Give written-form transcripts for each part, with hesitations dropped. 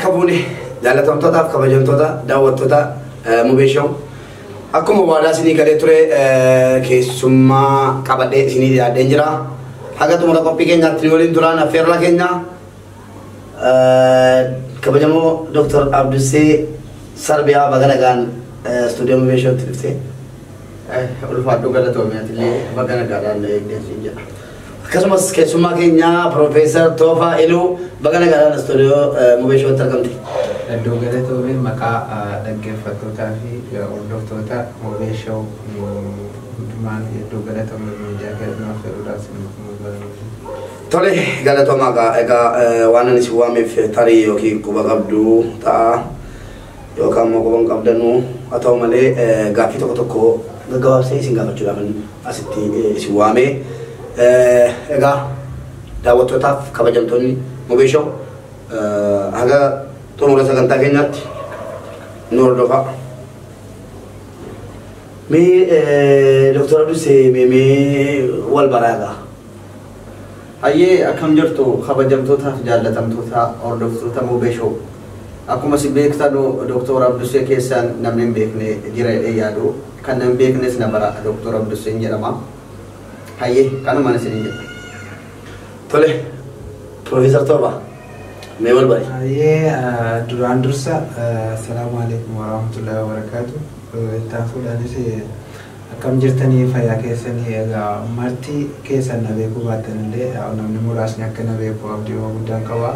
Harka fuune jaalatamtootaaf kabajamtoota daawwattoota Mubee Show. Akkuma waadaa isinii galee ture keessummaa qabadhee isinii dhiyaadheen jira. Haga xumura qophii keenyaatti nu waliin turaan affeerraa keenya kabajamoo Dr. Abdusee Sarbiyaa baga nagaan istuudiyoo Mubee Showtti dhuftee. Ulfaadhuu galatoomii atillee baga nagaadhaan eegdeen siin jedha. Akkasumas keessummaa keenya Piroofeesar Toofaa Iluu baga nagaadhaan istuudiyoo Mubee Showtti argamte. Iddoo galatoomii maqaa dhaggeeffattootaa fi hordoftoota Mubee Show hundumaan iddoo galatoomii miidiyaa galatoomii fe'uudhaaf Tole galatoomaa egaa waan ani si waameef tarii yookiin quba qabdu ta'a yookaan immoo quba hin qabdanuu haa ta'u malee gaaffii tokko tokko gaggabaabsee isin gaafachuudhaaf asitti isin waamee egaa daawwattootaaf kabajamtoonni Mubee Show haga xumura sagantaa keenyaatti nu hordofaa. Mee Dr. Abdusee mee wal baraa egaa. Hayyee akkam jirtu kabajamtootaaf jaallatamtoota hordoftoota Mubee Show. Akkuma isin beektan Dr. Abdusee keessaan namni hin beekne jira jedhee yaadu. Kan hin beeknes na bara Dr. Abduseen jedhama. Hayyee kanumaan isiniin jedha. Tole Piroofeesar Toofaa mee wal bari. Hayyee duraan dursa assalaamu alaikum warahmatullahi wabarakatuh. Ittaan fuudhaanis akkam jirtanii fayyaa keessanii egaa marti keessan na beekuu baattan illee namni muraasni akka na beeku abdii guddaan qaba.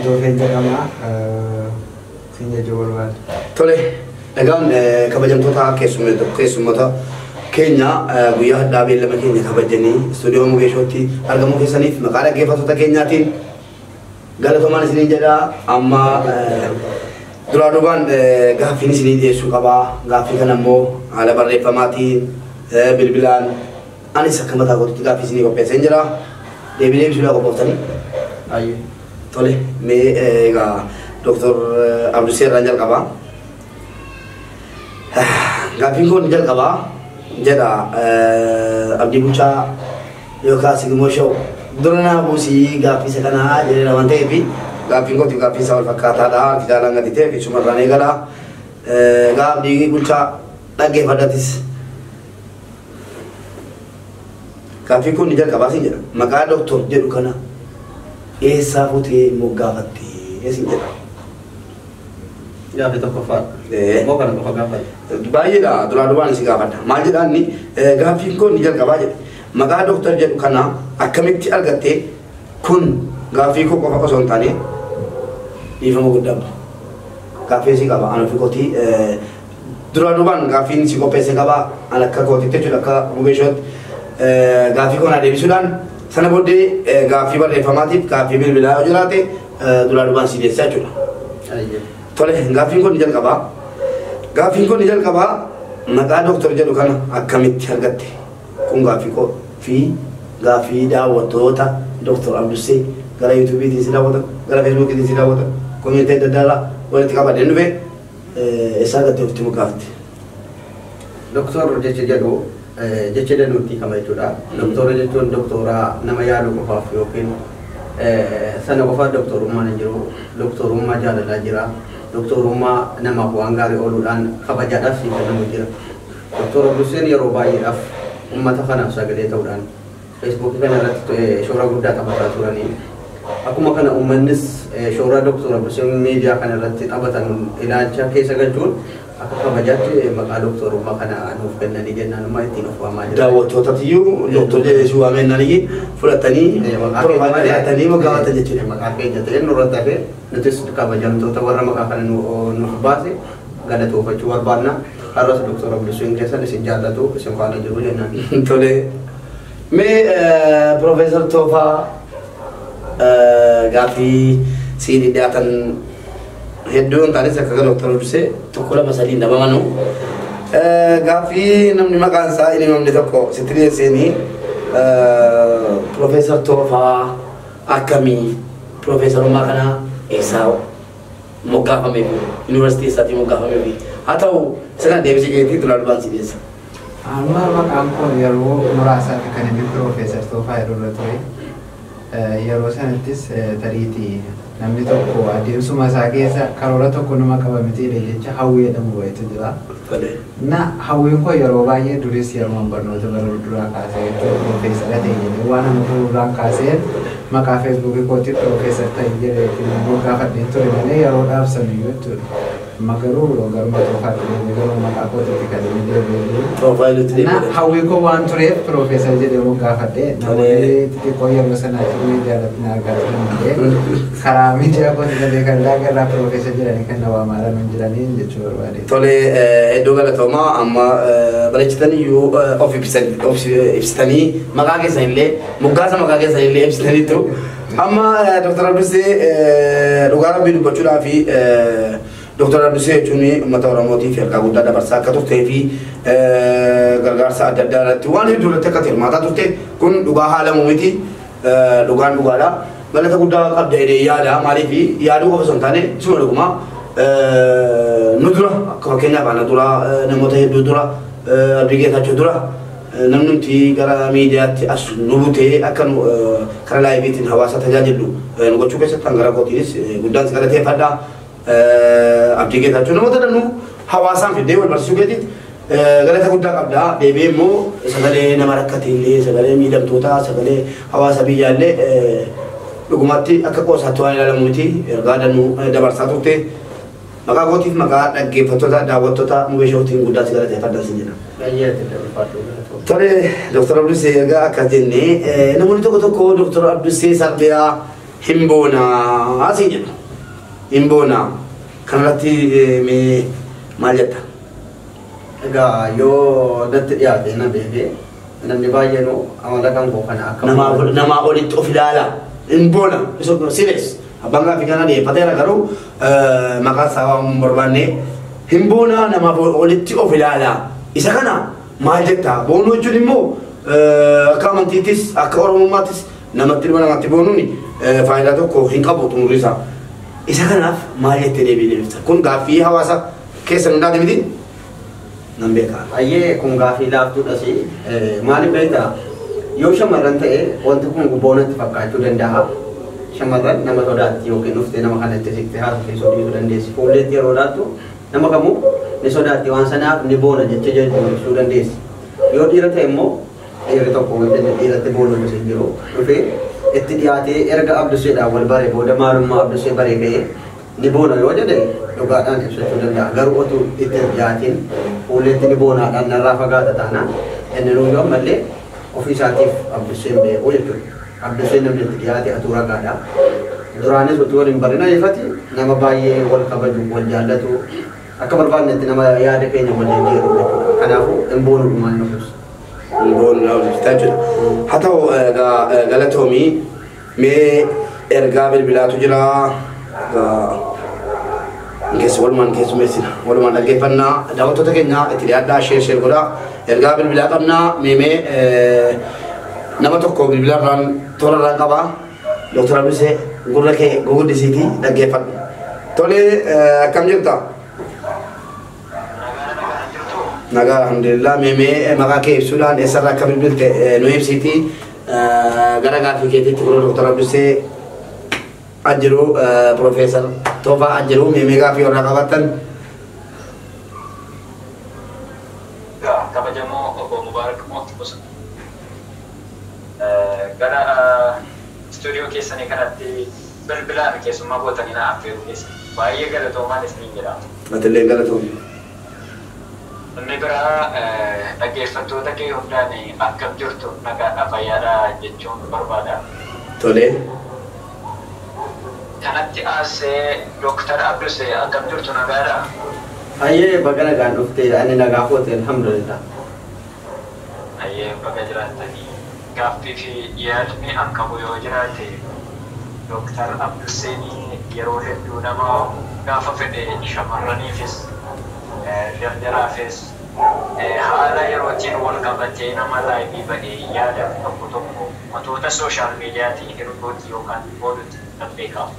Toofeen jedhama siin jechuu barbaada. Tole egaan kabajamtoota keessummoota keenya guyyaa hadhaa beellama keenya kabajanii istuudiyoo Mubee Showtti argamuu keessaniif maqaa dhaggeeffattoota keenyaatiin galatoomaan isiniin jedha. Amma duraa duubaan gaaffiin isinii dhiyeessuu qabaa. Gaaffii kana immoo haala barreeffamaatiin bilbilaan anis akka mataa kootitti gaaffii isinii qopheesseen jira. Deebii deebisuudhaaf qophooftanii. Tole mee egaa Dr. Abdusee irraan jalqabaa. Gaaffiin kun jalqabaa jedha Abdii Bulchaa yookaan Sigmoo Show dura naa buusii gaaffii isa kanaa jedheera waan ta'eef gaaffiin kootiif gaaffiin isaa wal fakkaataadha. Kitaalaan gadi ta'eef isumarraan eegala. Egaa Abdii Bulchaa dhaggeeffadhatis. Gaaffiin kun jalqabaa siin jedha. Maqaa Doktor jedhu kana eessaa fuutee moggaafattee siin jedha. Gaaffii tokkoffaa. Moo kana qofa gaafadha? Baay'eedha duraa duubaan si gaafadha. Maal jedhaa inni gaaffiin kun ni jalqabaa jedhe. Maqaa Doktor jedhu kana akkamitti argattee kun gaaffii koo qofa osoo hin taane dhiifama guddaa qaba. Gaaffii si qaba ani ofii kootii duraa duubaan gaaffiin si qopheesse qaba ani akka kootitti jechuudha akka Mubee Showtti gaaffii koo naa deebisuudhaan sana booddee gaaffii barreeffamaatiif gaaffii bilbilaa yoo jiraate duraa duubaan si deessisa jechuudha. Tole gaaffiin kun ni jalqabaa. Gaaffiin kun ni jalqabaa maqaa Doktor jedhu kana akkamitti argatte? Kun gaaffii koo fi gaaffii daawwattoota Dr. Abdusee gara yuutuubiitiin si daawwatan, gara feesbuukiitiin si daawwatan, komiitii adda addaa irraa walitti qabadheen dhufe eessaa argatte ofitti moggaafatte? Doktor jecha jedhu jecha danuutti kama jechuudha. Doktora jechuun doktora nama yaaluu qofaaf yookiin sana qofaaf doktorummaan hin jiru. Doktorummaa jaalalaa jira. Doktorummaa namaaf waan gaarii ooluudhaan kabajaadhaaf sii kennamu jira. Doktor Abduseen yeroo baay'eedhaaf uummata kanaaf sagalee ta'uudhaan feesbuukii kana irratti shoora guddaa taphataa turanii. Akkuma kana uummannis shoora Doktor Abduseen miidiyaa kana irratti taphatan ilaalcha keessa galchuun akka kabajaatti maqaa doktorummaa kana nuuf kennanii jennaan immoo ittiin of waamaa jiru. Daawwattootaatiyyuu doktor jedhee si waamennanii fudhatanii piroofaayilii dhiyaatanii moggaafatan jechuudha. Maqaa keenya ta'ee nurratti hafee nutis kabajamtoota warra maqaa kana nuuf baase galatoofachuu barbaanna. Har'as Doktor Abduseen keessan isin jaallatu isin faana jiru jennaan. Tole. Mee Piroofeesar Toofaa gaaffii siin dhiyaatan hedduu hin taanes akka Doktor Abdusee tokko lama sadii dhabamanu. Gaaffii namni maqaan isaa inni namni tokko sitti dhiyeesseenii Piroofeesar Toofaa akkamii piroofeesarummaa kana eessaa moggaafamee fi yuunivarsiitii eessaatii moggaafamee fi haa ta'u isa kana deebisee keetii duraa duubaan si dhiyeessa. Amma maqaan koo yeroo muraasaaf kan inni Piroofeesar Toofaa jedhu irra ture. Yeroo sanattis tariitii Namni tokko adeemsuma isaa keessa karoora tokko nama qaba miti jecha hawwii jedhamu wayitu jira. Na hawwiin koo yeroo baay'ee duris yeroo barnoota bara duraa kaasee jechuudha piroofeesara ta'e jedhee waan nama fuulduraan kaasee maqaa feesbuukii kootii piroofeesar ta'e jedhee immoo gaafadheen ture malee yeroo dhaabsaniyyuu jechuudha. Amma garuu garuma toofaatti deemee garuu maqaa kootiitti kan inni deebi'ee jiru. Na hawwii koo waan tureef piroofeesar jedhee immoo gaafadhee namoonni xixiqqoo yeroo sanaatti miidiyaa irratti na argaa turan malee karaa miidiyaa kootii malee kan laagarraa piroofeesar jedhanii kan na waamaa hin jiranii jechuu barbaade. Tole iddoo galatoomaa amma bareechitaniyyuu of ibsitanii maqaa keessan illee moggaasa maqaa keessan illee ibsitaniitu. Amma Dr. Abdusee dhugaa rabbii dubbachuudhaa fi Dr. Abdusee jechuun uummata Oromootiif ergaa guddaa dabarsaa akka turtee fi gargaarsa adda addaa irratti waan hedduu irratti akka hirmaataa turte kun dhugaa haalamu miti dhugaan dhugaadha. Galata guddaa qabda jedhee yaada maaliif yaaduu qofa osoo hin taane isuma dhugumaa nu dura akka fakkeenyaaf ana dura namoota hedduu dura Abdii Geetaachoo dura namni nuti gara miidiyaatti as nu butee akka nu karaa laayiviitiin hawaasa tajaajillu nu gochuu keessatti hangara kootiinis guddaan si galateeffadha. Abdii Geetaachoo namoota danuu hawaasaan fiddee wal barsiisuu keetitti galata guddaa qabda. Deebi'ee immoo sagalee nama rakkate illee sagalee miidhamtootaa sagalee hawaasa biyyaa illee dhugumatti akka qoosaatti waan ilaalamu miti ergaa danuu dabarsaa turte. Maqaa kootiif maqaa dhaggeeffattoota daawwattoota Mubeeshootiin guddaa si galateeffadha sin jedha. Tole Dr. Abdusee ergaa akkas jennee namoonni tokko tokko Dr. Abdusee Sarbiyaa hin boonaa siin jedhu. Hin boonaa kanarratti mee maal jetta? Egaa yoo natti dhiyaate na beekee namni baay'een amala kan koo kana akka Namaa olitti of ilaala hin boona serious abbaan gaaffii kana dhiyeeffateera garuu maqaa isaa waan hin barbaanne hin boona namaa olitti of ilaala isa kana maal jetta boonuu jechuun immoo akka amantiittis akka oromummaattis namatti ilma namaatti boonuun faayidaa tokko hin qabu xumurri isaa. Isa kanaaf maal jettee deebii deebifta? Kun gaaffii hawaasa keessa hundaati miti? Nan beeka. Ayyee kun gaaffii laaftuudhas maaliif beektaa yoo shamarran ta'e wanti kun boonatti fakkaachuu danda'a. Shamarran nama sodaatti yookiin dhuftee nama kanatti siqtee haasofsiisuu dhiisuu dandeessi. Fuulleetti yeroo laattu nama kamuu ni sodaatti waan sanaaf ni boona jecha jechuu dandeessi. Yoo dhiira ta'e immoo dhiirri tokko wanti dhiiratti boonu hin jiru dhufee itti dhiyaatee erga Abduseedhaan wal bare booda maalummaa Abdusee baree ka'ee ni boona yoo jedhe dhugaadhaan ibsachuu danda'a. Garuu otuu itti dhiyaatiin fuulleetti ni boonaadhaan narraa fagaata taanaan inni nuyyoo ammallee ofii isaatiif Abduseen beeku jechuudha. Abduseen namni itti dhiyaate atuu ragaadha. Duraanis utuu wal hin barin ifati nama baay'ee wal kabaju, wal jaallatu akka barbaadnetti nama yaada keenya wal jijjiiru jechuudha. Kanaafuu hin boonu dhumaan nuuf ibsa. Hin boonu naaf ibsa jechuudha. Haa ta'u galatoomii mee ergaa bilbilaatu jira. Keessa walumaan keessummeessina walumaan dhaggeeffannaa daawwattoota keenya itti dhiyaadhaa sheer sheer godhaa ergaa bilbilaa qabnaa meemee nama tokko bilbilarraan toorarraan qabaa Dr. Abdusee gurra kee guguddisiitii dhaggeeffadhu. Tole akkam jirta? Nagaa alhamdulillah meemee maqaa kee ibsuudhaan eessarraa akka bilbilte nu ibsiitii gara gaaffii keetiitti gurra Dr. Abdusee ajiru Profeesar Toofaa ajiru meemee gaaffii warraa qabaattan. Kabajamoo obbo Mubaarak Mootii gara istuudiyoo keessanii kanatti bilbilaan keessummaa gootanii na affeeruu keessan baay'ee galatoomaan isiniin jedha. Atillee galatoomi. Inni biraa dhaggeeffattoota kee hundaan akkam jirtu nagaadha fayyaadha jechuun barbaada. Tole. Kanatti aansee Dr. Abdusee akkam jirtu nagaadha? Ayyee baga nagaan dhufte ani nagaa koote alhamdulillah. Ayyee baga jiraattanii gaaffii fi yaadni an qabu yoo jiraate Dr. Abduseen yeroo hedduu nama gaafa fedhe shamarraniifis dardaraafis haala yerootiin wal qabatee nama laayivii ba'ee yaada tokko tokko wantoota sooshaal miidiyaatiin hir'uutti yookaan boodutti kan beekamu.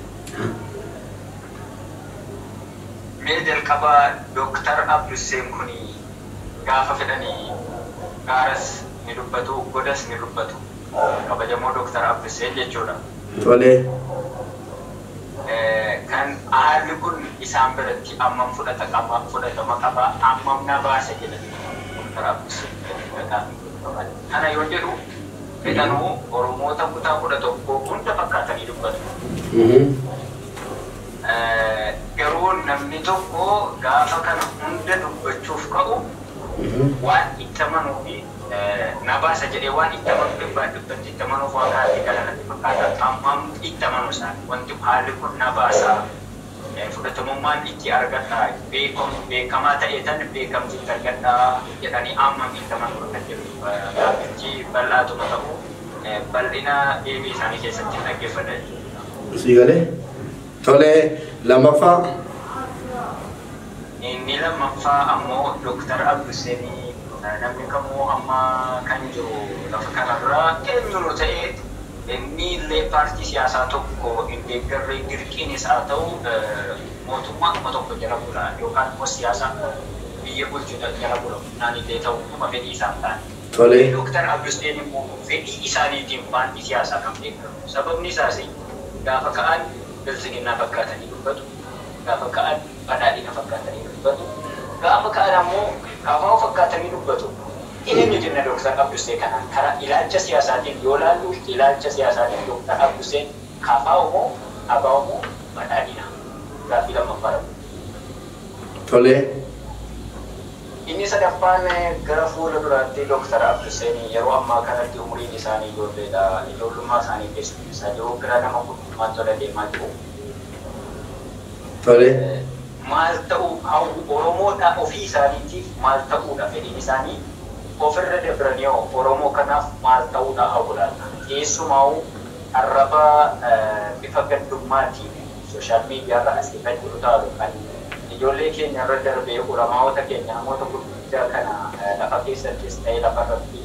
Mee jalqaba Dr. Abduseen kun gaafa fedhanii gaaras ni dubbatu, godas ni dubbatu. Kabajamoo Dr. Abduseen jechuudha. Tole. Kan haalli kun isaan biratti ammam fudhatama qaba, ammam na baasa jedhanii Dr. Abduseen kana yoo jedhu fedhanuu Oromoota kutaa 11 hunda fakkaatanii dubbatu. Garuu namni tokko gaafa kana hunda dubbachuuf ka'u waan itti amanuu fi na baasa jedhee waan itti amanuu dhibbaan itti amanuuf waan kaa'ate kana natti fakkaata. Ammam itti amanu isaan wanti haalli kun na baasa fudhatamummaan itti argadha beekamaa ta'ee tan beekamtii itti argadha jedhanii ammam itti amanu kan jedhu gaaffichi bal'aatuma ta'u bal'ina deebii isaanii keessatti dhaggeeffadha jechuudha. Sii galee? Tole lammaffaa. Inni lammaffaa ammoo Dr. Abduseen namni kamuu amma kan jiru lafa kanarraa eenyuun ta'ee inni illee paartii siyaasaa tokko hin deeggarre dirqiinis haa ta'u mootummaa kuma tokko jala bula yookaan immoo siyaasa biyya bulchu jala bula naan illee ta'u kuma fedhii isaan ta'an. Tole. Dr. Abduseen immoo fedhii isaaniitiin paartii siyaasaa kan deeggaru. Sababni isaas gaafa ka'an bilisiginnaa fakkaatanii dubbatu, gaafa ka'an badhaadhina fakkaatanii dubbatu, gaafa ka'an ammoo kaafaa fakkaatanii dubbatu. Eenyu jenna Dr. Abduseen kana karaa ilaalcha siyaasaatiin yoo laallu ilaalcha siyaasaatiin Dr. Abduseen kaafaa moo abaa moo badhaadhina gaaffii lammaffaa. Tole. Inni sadaffaan gara fuula duraatti Dr. Abduseen yeroo ammaa kanatti umuriin isaanii ijoolleedha. Ijoollummaa isaanii keessatti isaa jiru gara nama guddummaatti tola deemaa jiru. Tole. Maal ta'uu Oromoodha ofii isaaniitiif maal ta'uudha fedhiin isaanii ofirra dabranii Oromoo kanaaf maal ta'uudha hawwulaata. Keessumaa arraba bifa gaddummaatiin sooshaal miidiyaarra asii kan jiru taatu kan ijoollee keenya irra darbee ulamaawota keenya namoota gurguddaa kana lafa keessattis ta'ee lafa irratti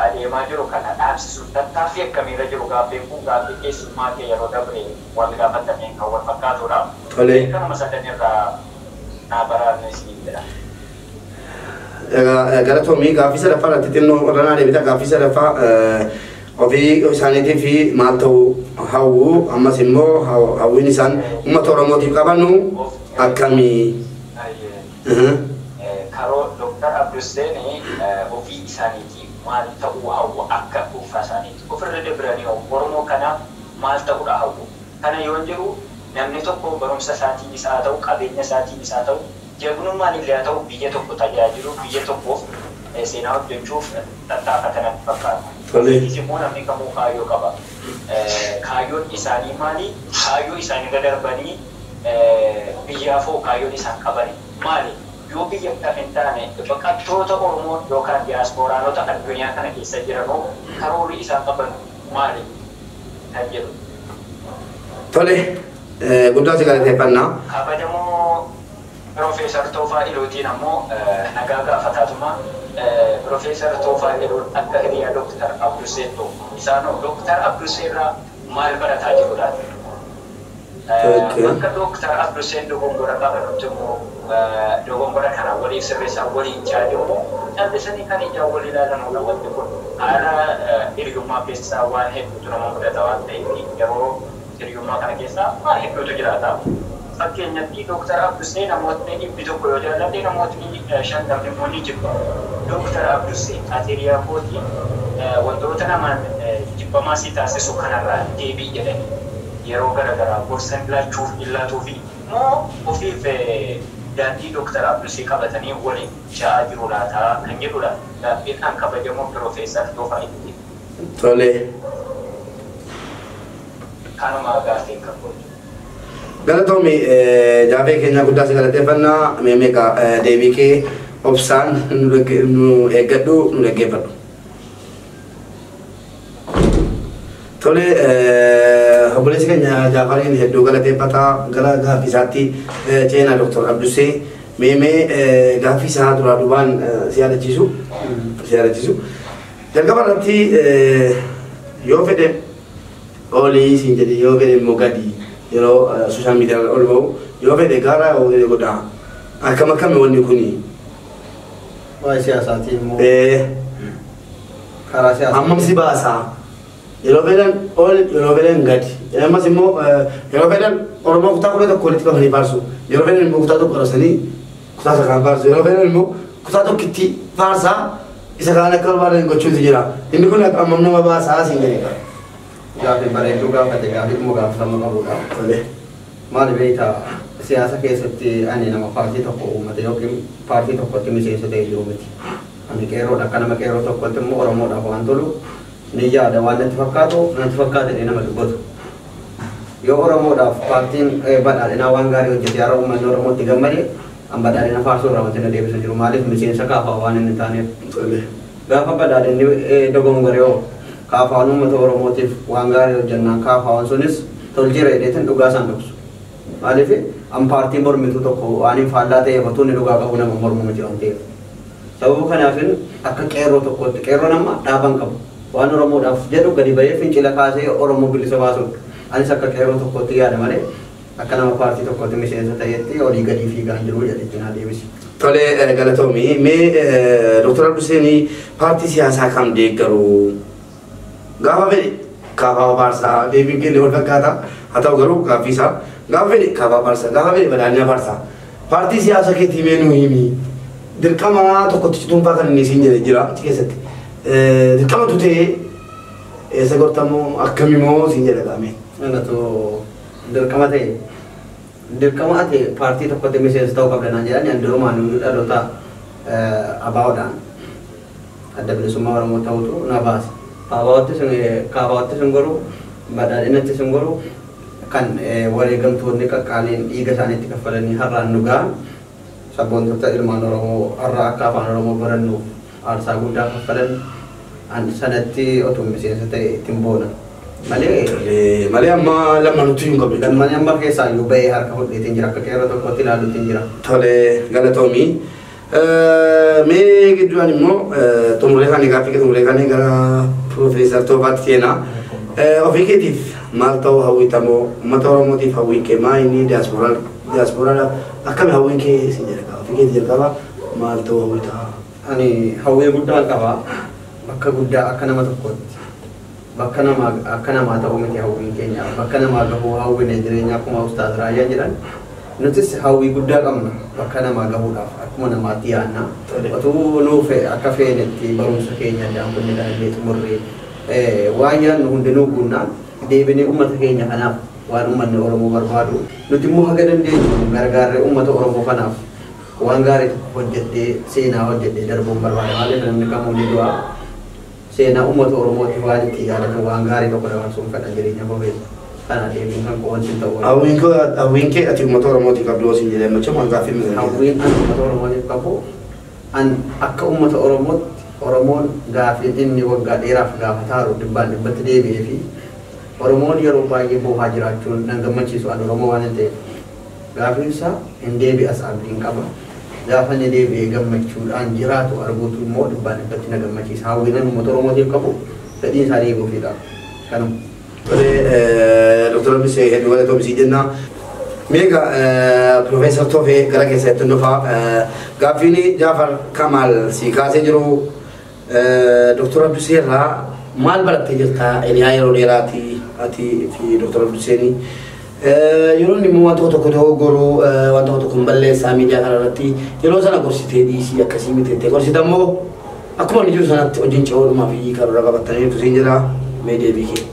adeemaa jiru kana dhaabsisuuf tattaaffii akkamiirra jiru gaaffiin kun gaaffii keessummaa kee yeroo dabre wal gaafatameen kan wal fakkaatudha. Tole. Kanuma sadan irraa naa baraarne isiniin jedha. Galatoomii gaaffii sadaffaa irratti xinnoo irra deebita. Gaaffii sadaffaa ofii isaaniitii fi maal ta'uu hawwu ammas immoo hawwiin isaan uummata Oromootiif qabanu akkamii? Karoo Dr. Abduseen ofii isaaniitii maal ta'uu hawwu akka dhuunfaa isaaniitti ofirra dabranii Oromoo kanaaf maal ta'uudha hawwu. Kana yoo jedhu namni tokko barumsa isaatiinis haa ta'u qabeenya isaatiinis haa ta'u jagnummaan illee haa ta'u biyya tokko tajaajilu biyya tokkoof seenaa hojjechuuf tattaafatan fakkaata. Ofiitis immoo namni kamuu kaayyoo qaba. Kaayyoon isaanii maali? Kaayyoo isaanii irra darbanii biyyaafoo kaayyoon isaan qaban maali? Yoo biyya hin taane baqattoota Oromoo yookaan diyaaspooraanota addunyaa kana keessa jiranoo karoorri isaan qaban maali? Kan jedhu. Tole guddaa si galateeffannaa. Kabajamoo Profeesar Toofaa Ilootiin ammoo nagaa gaafataatuma Profeesar Toofaa Iloon akka hiriyaa Dr. Abduseen ta'u isaanoo Dr. Abduseen irraa maal barataa jiru laata? Bakka Dr. Abduseen dogongora qabanutti immoo dogongora kana waliif sirreessaa waliin jaajuu immoo callisanii kan ijaan wal ilaalanudha wanti kun haala hiriyummaa keessaa waan hedduutu nama mudata waan ta'eef yeroo hiriyummaa kana keessaa waan hedduutu jiraata. Fakkeenyatti Dr. Abduseen namootni 100 yoo jaallate namootni 50 immoo ni jibba. Dr. Abduseen ati hiriyaa kootii wantoota namaan jibbamaa si taasisu kanarraa deebii jedhanii yeroo garaagaraa gorsa laachuuf illaatuu fi moo ofiif daandii Dr. Abdusee qabatanii waliin ja'aa jiru laataa kan jedhudha. Gaaffiin kan kabajamoo Piroofeesar Toofaa Ilootii. Tole. Kanuma gaaffiin kan godhu. Galatoomi jaafee keenya guddaa si galateeffannaa meeqa deebii kee obsaan nu eeggadhu nu dhaggeeffadhu. Tole obboleessi keenya Jaafariin hedduu galateeffataa gara gaaffii isaatti ceenaa Dr. Abdusee meemee gaaffii isaa duraa duubaan si yaadachiisu. Si yaadachiisu. Jalqaba irratti yoo fedhe olii siin jedhe yoo fedhe immoo gadi yeroo sooshaal miidiyaa ol ba'u yoo fedhe gara yoo fedhe godha. Akkam akkami wanni kuni? Waa'ee siyaasaatii immoo karaa siyaasaa. Hammam si baasaa? Yeroo fedhan ol, yeroo fedhan gadi. Ammas immoo yeroo fedhan Oromoo kutaa 11 walitti qabanii faarsu. Yeroo fedhan immoo kutaa 1 arasanii kutaa isa kaan faarsu. Yeroo fedhan immoo kutaa tokkitti faarsaa isa kaan akka barbaadan gochuutu jira. Inni kun ammam nama baasaa siin jedhe. Gaaffii bareedduu gaafate, gaaffii immoo gaafatamuu qabudha. Tole. Maali beektaa, siyaasa keessatti ani nama paartii tokko uummate yookiin paartii tokkotti miseensa ta'e jiru miti. Ani qeerroodha, akka nama qeerroo tokkotti immoo Oromoodhaaf waan tolu ni yaada, waan natti fakkaatu natti fakkaate nama dubbatu. Yoo Oromoodhaaf paartiin badhaadhinaa waan gaarii hojjete har'a uummanni Oromootti gammade, an badhaadhina faarsuu irraa wanti na deebisu jiru. Maaliif miseensa kaafaa waan inni taaneef. Tole. Gaafa badhaadhinni dogongore hoo kaafaan uummata Oromootiif waan gaarii hojjannaan kaafaan sunis tolchira jedheetiin dhugaa isaan dhoksu. Maaliif an paartiin mormituu tokko waan hin faallaa ta'eef otoo inni dhugaa qabu nama mormu miti waan ta'eef. Sababa kanaafin akka qeerroo tokkootti qeerroon amma dhaaban qabu. Waan Oromoodhaaf jedhu gadi bahee fincila kaasee Oromoo bilisa baasudha. Anis akka qeerroo tokkootti yaada malee akka nama paartii tokkootti miseensa ta'etti olii gadi fiigaa hin jiru jedhetti naa deebisi. Tole, galatoomii. Mee Dr. Abduseenii paartii siyaasaa kam deeggaru? Gaafa fedhe kaafaa faarsaa, deebiin kenne wal fakkaata. Haa ta'u garuu gaaffii isaa gaafa fedhe kaafaa faarsaa, gaafa fedhe badhaadhina faarsaa. Paartii siyaasaa keetii mee nuu himi. Dirqama tokkotti cituunfaa kan inni siin jedhe jira achi keessatti. Dirqamatu ta'ee eessa gortamoo akkamimoo siin jedha qaamee. Anatu dirqama ta'e dirqama ati paartii tokkotti miseensa ta'uu qabda naan jedhan, ani durumaan nuyi dhaloota ABO'dhaan adda bilisummaa Oromoo ta'utu na baasa. ABO'tti sun KFO'tti sun godhu, badhaadhinatti sun godhu, kan wareegamtoonni qaqqaaliin dhiiga isaaniitti kaffalanii har'aan nu gahan, sabboontota ilmaan Oromoo har'a akka afaan Oromoo barannuuf aarsaa guddaa kaffalan, an sanatti otoo miseensa ta'e ittiin boona. Malee Malee amma lamanutti hin qabdu. Lamman amma keessaa iyyuu bahee harka hodheetiin jira, akka qeerroo tokkotti ilaaluutiin jira. Tole, galatoomii. Mee gidduudhaan immoo xumuree kan gaaffii xumuree kan gara Piroofeesar Toofaatti seenaa. Ofii keetiif maal ta'uu hawwitamoo, uummata Oromootiif hawwiin kee maa inni, diyaasporaa akkami hawwiin kee siin jedha, ofii keetii jalqaba maal ta'uu hawwitaa? Ani hawwii guddaan qaba. Bakka guddaa akka nama tokkootti. Bakka namaa akka namaa ta'uu miti hawwiin keenya. Bakka namaa gahuu hawwine jireenya, akkuma Ustaaz Raayyaa jedhan. Nutis hawwii guddaa qabna bakka namaa gahuudhaaf, akkuma namaatti yaadna. Otuu nuuf akka feenetti barumsa keenya addaan kunne kanallee xumurree waan yaadnu hundinuu guunnaan deebinee uummata keenya kanaaf waan uummanni Oromoo barbaadu nuti immoo haga dandeenyu gargaarree uummata Oromoo kanaaf waan gaarii tokko hojjettee seenaa hojjettee darbuun barbaada. Maaliif namni kamuu ni du'a, seenaa uummata Oromootti waan itti yaadatan waan gaarii tokko dabarsuun fedha jireenya koo keessa. Kana deebiin kan koo wanti ta'u. Hawwiin kee ati uummata Oromootiif qabdu osoo hin jedhan macha waan gaaffii miidhagina. Hawwiin an uummata Oromootiif qabu, an akka uummata Oromootti Oromoon gaaffii inni waggaa dheeraaf gaafataaru dhibbaan dhibbatti deebi'ee fi Oromoon yeroo baay'ee boohaa jiraachuun nan gammachiisu, an Oromoo waan hin ta'eef. Gaaffiin isaa hin deebi'as abdiin qaba. Gaafa inni deebi'ee gammachuudhaan jiraatu arguutu immoo dhibbaan dhibbatti na gammachiisa. Hawwiin an uummata Oromootiif qabu fedhiin isaa deebi'uufidha. Kanuma. Tole, Dr. Abdusee, hedduu galatoomsii jenna. Meega Piroofeesar Toofee gara keessatti dhufaa. Gaaffiin Jaafar Kamaal si kaasee jiru, Dr. Abdusee irraa maal barattee jirta? Hiriyaa yeroo dheeraati ati fi Dr. Abduseenii. Yeroo inni immoo waan tokko tokko dogoggoruu, waan tokko tokko hin balleessaa miidiyaa kana irratti, yeroo sana gorsitee dhiisii akkasii miti jettee gorsita immoo akkuma inni jiru sanatti hojiin ce'oodhumaa fi karoora qabattanii jirtu siin jedha, mee deebii kee.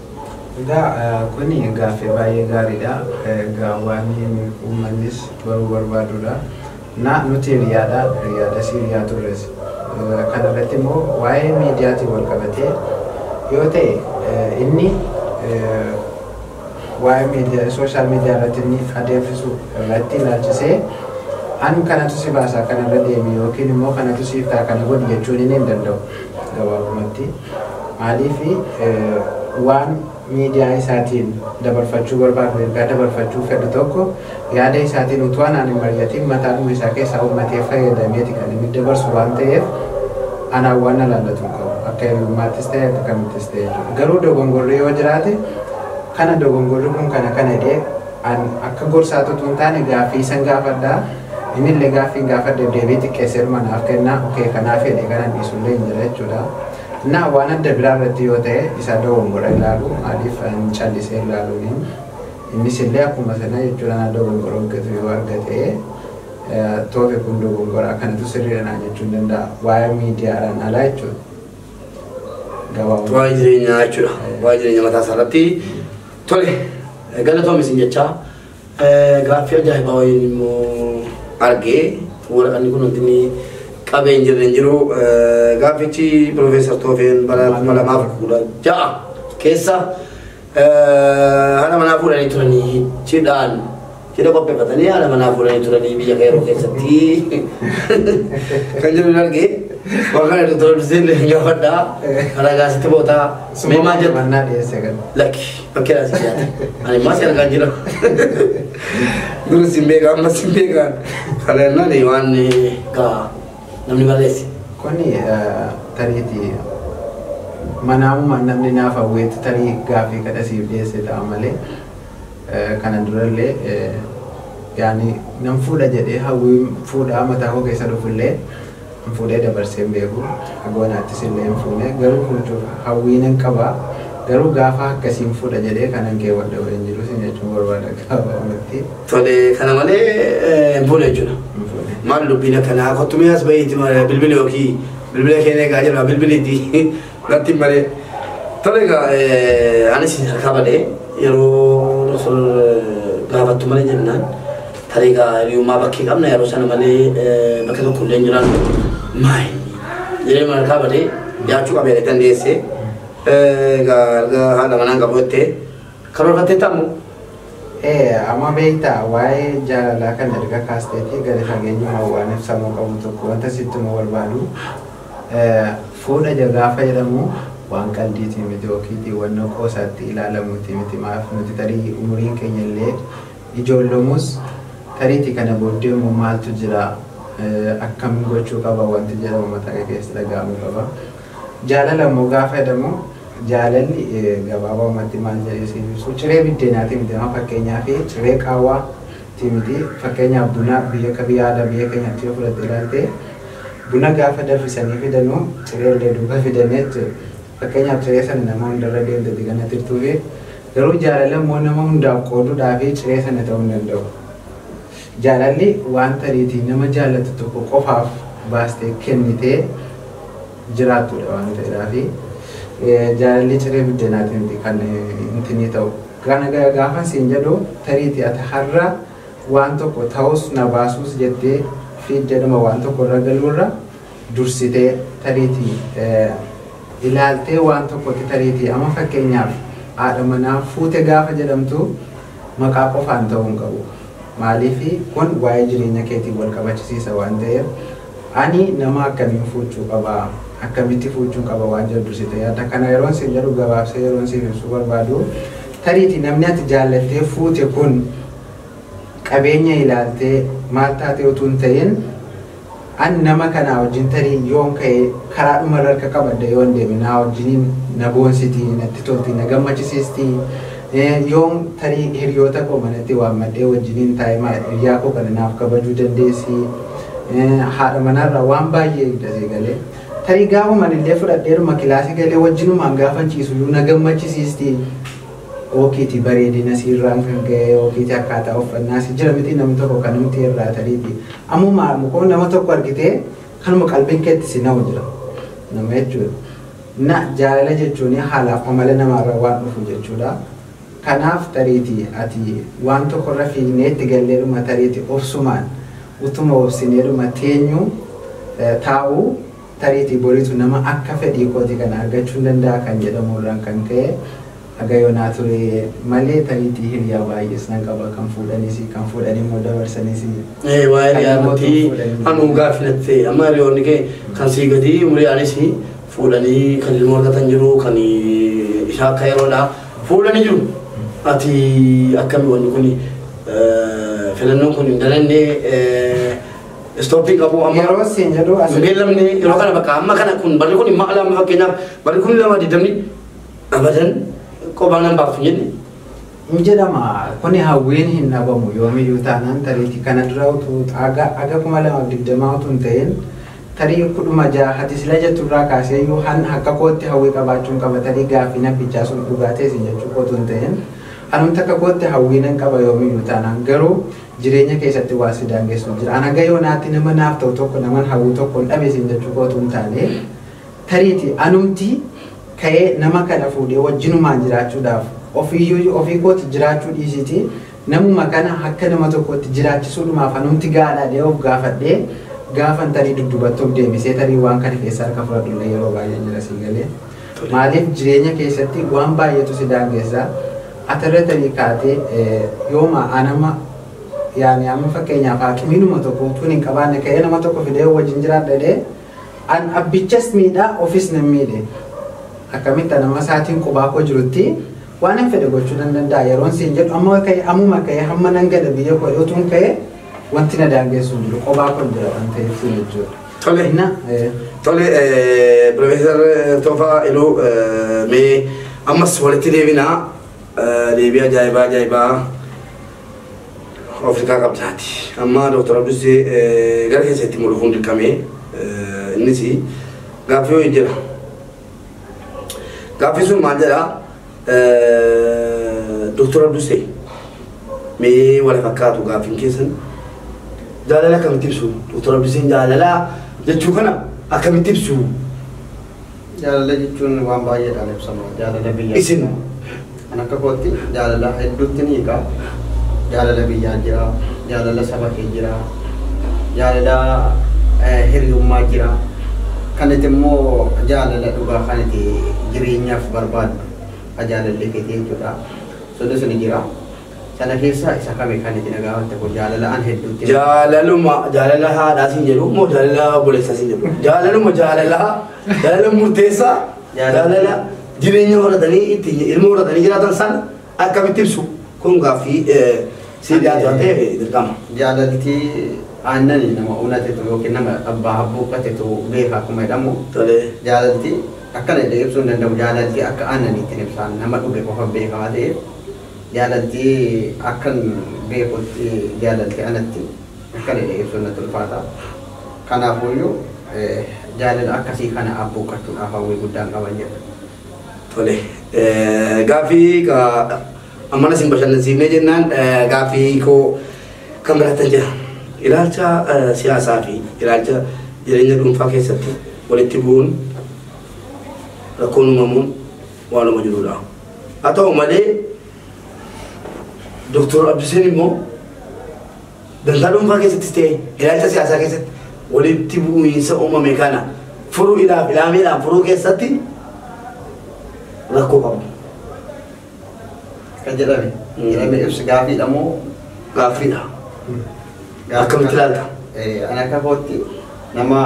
Egaa kuni gaaffii baay'ee gaariidha. Egaa waan uummannis baruu barbaadudha. Na nuti hiriyaadha, hiriyaadha si hiriyaa turres. Kana irratti immoo waa'ee miidiyaatiin wal qabatee yoo ta'e, inni waa'ee miidiyaa social media irratti inni adeemsisu irratti ilaalchisee an kanatu si baasaa kanarra deemi yookiin immoo kanatu siif ta'a kana godhi jechuun inni hin danda'u gabaabumatti. Maaliif waan miidiyaa isaatiin dabarfachuu barbaadu, ergaa dabarfachuu fedhu tokko yaada isaatiin utuu anaan hin mari'atin mataadhuma isaa keessaa uummatee fayyadameeti kan inni dabarsu waan ta'eef, anaan waan na laallatu hin qabu, akka hiriyummaattis ta'e akka kamittis ta'e jechuudha. Garuu dogongorri yoo jiraate, kana dogongorri kun kana kana jedhee an akka gorsaatu utuu hin taane gaaffii isan gaafadhaa, innillee gaaffii gaafadhe deebii xiqqeessee manaaf kennaa, okay kanaaf jedhee kanan dhiisullee hin jira jechuudha. Na waan adda biraa irratti yoo ta'e isa dogongora ilaalu maaliif hin callisee ilaaluun innis illee akkuma sana jechuudha na dogongora hojjetu yoo argate toofe kun dogongora kanatu sirriidha naan jechuu hin danda'a. Waa'ee miidiyaadhaan alaa jechuudha. Gabaabumatti. Waa'ee jireenyaa jechuudha. Waa'ee jireenya mataa isaa irratti tole galatoomi isin jechaa gaaffii ajaa'ibaa wayiin immoo argee waraqanni kun wanti inni qabee hin jirre hin jiru. Gaaffichi Piroofeesar Toofeen bara 2016 keessa haadha manaa fuudhanii turanii cidhaan cidha qopheeffatanii haadha manaa fuudhanii turanii biyya Keeroo keessatti kan jedhu hin argee. Waan kana Doktor Abduseen gaafadhaa. Ragaa sitti bootaa. Mee maal jettu? Mannaa dhiyeesse kan. Lakki bakkeedhaa si dhiyaate. Ani immoo si argaa jira. Durus hin beekaa ammas hin beekaan. Kana jennaan waan gaa namni barreesse. Kuni tariitii manaamumaan namni naaf hawweetu tarii gaaffii kadhasiif dhiyeesse ta'a malee kana durallee yaani nan fuudha jedhee hawwii fuudhaa mataa koo keessa dhufullee hin fuudhee dabarsee hin beeku. Hagoonaattis illee hin fuune garuu fuudhuuf hawwii nan qaba. Garuu gaafa akkasiin fuudha jedhee kanan keewwadha waliin jiru sin jechuun barbaada gabaabumatti. Tole kana malee hin fuune jechuudha. Hin fuune. Maal dubbiin akkanaa kottumee as bahiiti bilbila yookiin bilbila keenya egaa jira bilbiliiti natti malee. Tole egaa anis harkaa badee yeroo gaafattu malee jennaan tarii egaa hiriyummaa bakkee qabna yeroo sana malee bakka tokko illee hin jiraannu maal jedhee harkaa badee dhiyaachuu qabee dandeesse. Egaa erga haadha manaan qabu jettee karoorfattee ta'amu. Amma beektaa waa'ee jaalalaa kan erga kaasteetii gadi fageenyuma waan ibsamuu qabu tokko wanta sitti nu barbaadu fuudha gaafa jedhamu waan qaldiitii miti yookiin waan qoosaatti ilaalamuuti miti maaf nuti tarii umuriin keenya illee ijoollomus tariitii kana booddee immoo maaltu jira akkam gochuu qaba wanti jedhamu mataa keessa dhaga'amuu qaba. Jaalala immoo gaafa jedhamu jaalalli gabaabumatti maal jedhee siif ibsu ciree biddeenaati miti amma fakkeenyaaf ciree qaawwaati miti fakkeenyaaf buna biyya akka biyya aadaa biyya keenyaatti yoo fudhatte ilaalte buna gaafa danfisanii fidanuu ciree illee duuba fidanii jechuudha. Fakkeenyaaf ciree sana nama hundarra deemte kan tirtuufi garuu jaalala immoo nama hundaaf qooduudhaaf ciree sana ta'uu hin danda'u. Jaalalli waan tariitii nama jaallatu tokko qofaaf baastee kennitee jiraattudha waan ta'eedhaafi jaalalli ciree biddeenaati miti kan intinii ta'u. Kana gaafa siin jedhu tariitii ati har'a waan tokko ta'us na baasuus jettee fiiddeedhuma waan tokko irra galuurra dursitee tariitii ilaaltee waan tokkotti tariitii amma fakkeenyaaf haadha manaa fuute gaafa jedhamtu maqaa qofaan ta'uu hin qabu. Maaliif kun waa'ee jireenya keetiin wal qabachisiisa waan ta'eef ani nama akkamiin fuuchuu qaba akkamitti fuuchuu qaba waan jedhu dursitee yaadda. Kana yeroon siin jedhu gabaabsee yeroon siif ibsuu barbaadu tariitii namni ati jaallattee fuute kun qabeenya ilaaltee maal taatee utuu hin ta'in an nama kanaa wajjin tarii yoon ka'e karaa dhumarra harka qabadda yoon deeme naa wajjiniin na boonsitii natti tolti na gammachisiistii yoon tarii hiriyoota koo manatti waammadhee wajjiniin taa'ee hiriyaa koo kana naaf kabajuu dandeessii haadha manarraa waan baay'ee eegdasee galee tarii gaafuman illee fudhadheeruma kilaasii galee wajjinumaan gaafa ciisu iyyuu na gammachisiistii ookiiti bareedina siirraan kan ga'e ookiiti akkaataa uffannaa si jira miti namni tokko kan namti irraa tariiti ammuma mukoo nama tokko argitee kanuma qalbiin keetti si na'u jira nama jechuudha. Na jaalala jechuun haalaaf amala namaarraa waan dhufu jechuudha. Kanaaf tariitii ati waan tokkorra fiignee itti galleedhuma tariitii obsumaan utuma obsineedhuma teenyu taa'u tariitii boriitu nama akka fedhii kooti kana argachuu hin danda'a kan jedhamu irraan kan ka'e haga yoonaa ture malee tariitii hiriyaa baay'ees nan qaba kan fuudhanis kan fuudhanii immoo dabarsanis. Waa'ee hiriyaa irratti anuu gaaffii amma hiriyoonni kee kan sii gadi umurii anis fuudhanii kan ilmoo argatan jiru kan isaa akka yeroodhaa fuudhanii jiru. Ati akkami wanni kun filannoon kun hin dalannee istooppii qabu amma Yeroo siin jedhu as hin beellamne yeroo kana bakka amma kana kun barri kun imma alaa fakkeenyaaf barri kun lama digdamni abadan qophaa nan baaftu jenne. Hin jedhama kuni hawwiin hin dhabamu yoomiyyuu taanaan tariitii kana dura utuu aga 2020 utuu hin ta'in Tarii 16 hati sila jetturraa kaasee iyyuu han akka kootti hawwii qabaachuun qaba tarii gaaffii namtichaa sun dhugaa ta'e isin jechuu kootu hin ta'in. Anumti akka kootti hawwii nan qaba yoomiyyuu taanaan garuu jireenya keessatti waa si daangessu jira. An haga yoonaatti nama naaf ta'u tokko naman hawwuu tokko hin dhabe isin jechuu kootu hin taane tariiti anumti ka'ee nama kana fuudhee wajjinumaan jiraachuudhaaf ofiiyyuu ofii kootti jiraachuu dhiisiti namuma kana akka nama tokkotti jiraachisuudhumaaf anumti gaadhaadhee of gaafadhee gaafan tarii dudduubatti of deebisee tarii waan kana keessa harka fudhadhullee yeroo baay'ee jira sii galee. Maaliif jireenya keessatti waan baay'eetu si daangessa. Atarra tarii kaatee yooma anama yaani amma fakkeenyaaf haakimiinuma tokko utuun hin qabaanne ka'ee nama tokko fidee wajjin jiraadha jedhee an abbichas miidhaa ofis nan miidhe. Akkamitti an amma sa'aatiin qubaa koo jirutti waan hin fedhe gochuu nan danda'a yeroon siin jedhu amma ka'ee ammuma ka'ee hamma nan gala biyya koo utuun ka'ee wanti na daangessu hin jiru qobaa koo hin jira waan ta'eef siin jechuudha. Tole. Tole Profeesar Tofaa Iluu mee ammas walitti deebinaa deebii ajaa'ibaa ajaa'ibaa Afrikaa qabdaati. Amma Dooktar Abdusee gara keessatti mulufuun dirqamee innis gaaffii hojii jira. Gaaffii sun maal jedhaa Dooktar Abdusee mee wal fakkaatu gaaffiin keessan jaalala akkamitti ibsu? Dooktar Abduseen jaalala jechuu kana akkamitti ibsu? Jaalala jechuun waan baay'eedhaan ibsama. Jaalala biyyaa. Isin An akka kootti jaalala hedduutti ni hiika. Jaalala biyyaa jira, jaalala saba kee jira, jaalala hiriyummaa jira. Kan itti immoo jaalala dhugaa kan itti jireenyaaf barbaaddu jaalallee keetii jechuudha. Sunis ni jira. Sana keessaa isa kami kan itti na gaafatte kun jaalala an hedduutti. Jaalaluma jaalala haadhaa siin jedhu moo jaalala obboleessaa siin jedhu? Jaalaluma jaalala jaalala murteessaa jaalala jireenya horatanii ittiin ilma horatanii jiraatan sana akkamitti ibsu? Kun gaaffii si dhiyaatu waan ta'eef dirqama. Jaalalti aannani nama unatetu yookiin nama abbaa habbuuqqatetu beeka akkuma jedhamu. Tole. Jaalalti akkana jedhee ibsuu hin danda'u. Jaalalti akka aannaniitti ibsaan nama dhuge qofa beeka waan ta'eef jaalalti akkan beekutti jaalalti anatti akkana jedhee ibsuun natti ulfaata. Kanaafuyyuu jaalala akkasii kana abbuuqqachuudhaaf hawwii guddaan qaban jedha. Tole. Gaaffii amma isin bashannansiifnee jennaan gaaffii koo kan biraatti jira. Ilaalcha siyaasaa fi ilaalcha jireenya dhuunfaa keessatti walitti bu'uun rakkoon uumamuun waanuma jirudha. Haa ta'u malee Dooktar Abduseen immoo dantaa dhuunfaa keessattis ta'e ilaalcha siyaasaa keessatti walitti bu'iinsa uumame kana furuu ilaaf ilaameedhaan furuu keessatti rakkoo qabu. Kan jedhame jedhame ibsi gaaffiidha moo? Gaaffiidha. Akkamitti ilaalta? An akka kootti nama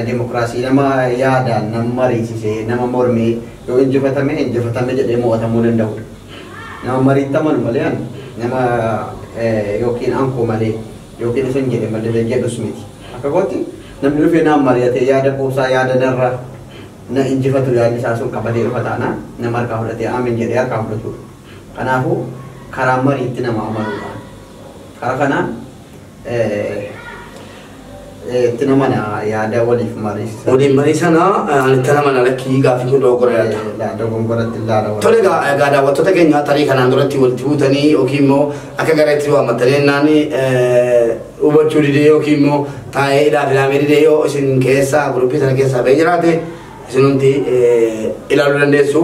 dimokiraasii nama yaadaan nama mariisisee nama mormee yoo injifatame injifatame jedhee mo'atamuu danda'udha. Nama mariitti amanu malee an nama yookiin ankoo malee yookiin isin jedhe malee jedhus miti. Akka kootti namni dhufee naan mari'atee yaada quubsaa yaada narra na injifatu yaadni isaa sun qabatee dhufa taana nama harkaa fudhatee aamin jedhee harkaa fudhatudha. Kanaafuu karaa mariitti nama amanuudha. Karaa kanaan itti nama yaada waliif mariisisan. Waliin mariisana ani itti nama lakkii gaaffii kun dogoggora yaadda. Dogoggoratti ilaala. Tole egaa daawwattoota keenya tarii kanaan duratti walitti buutanii yookiin immoo akka gareetti waammatanii jennaan hubachuu didee yookiin immoo taa'ee ilaaf ilaamee didee yoo isin keessaa guruppii sana keessaa ba'ee jiraate isinumti ilaaluu dandeessu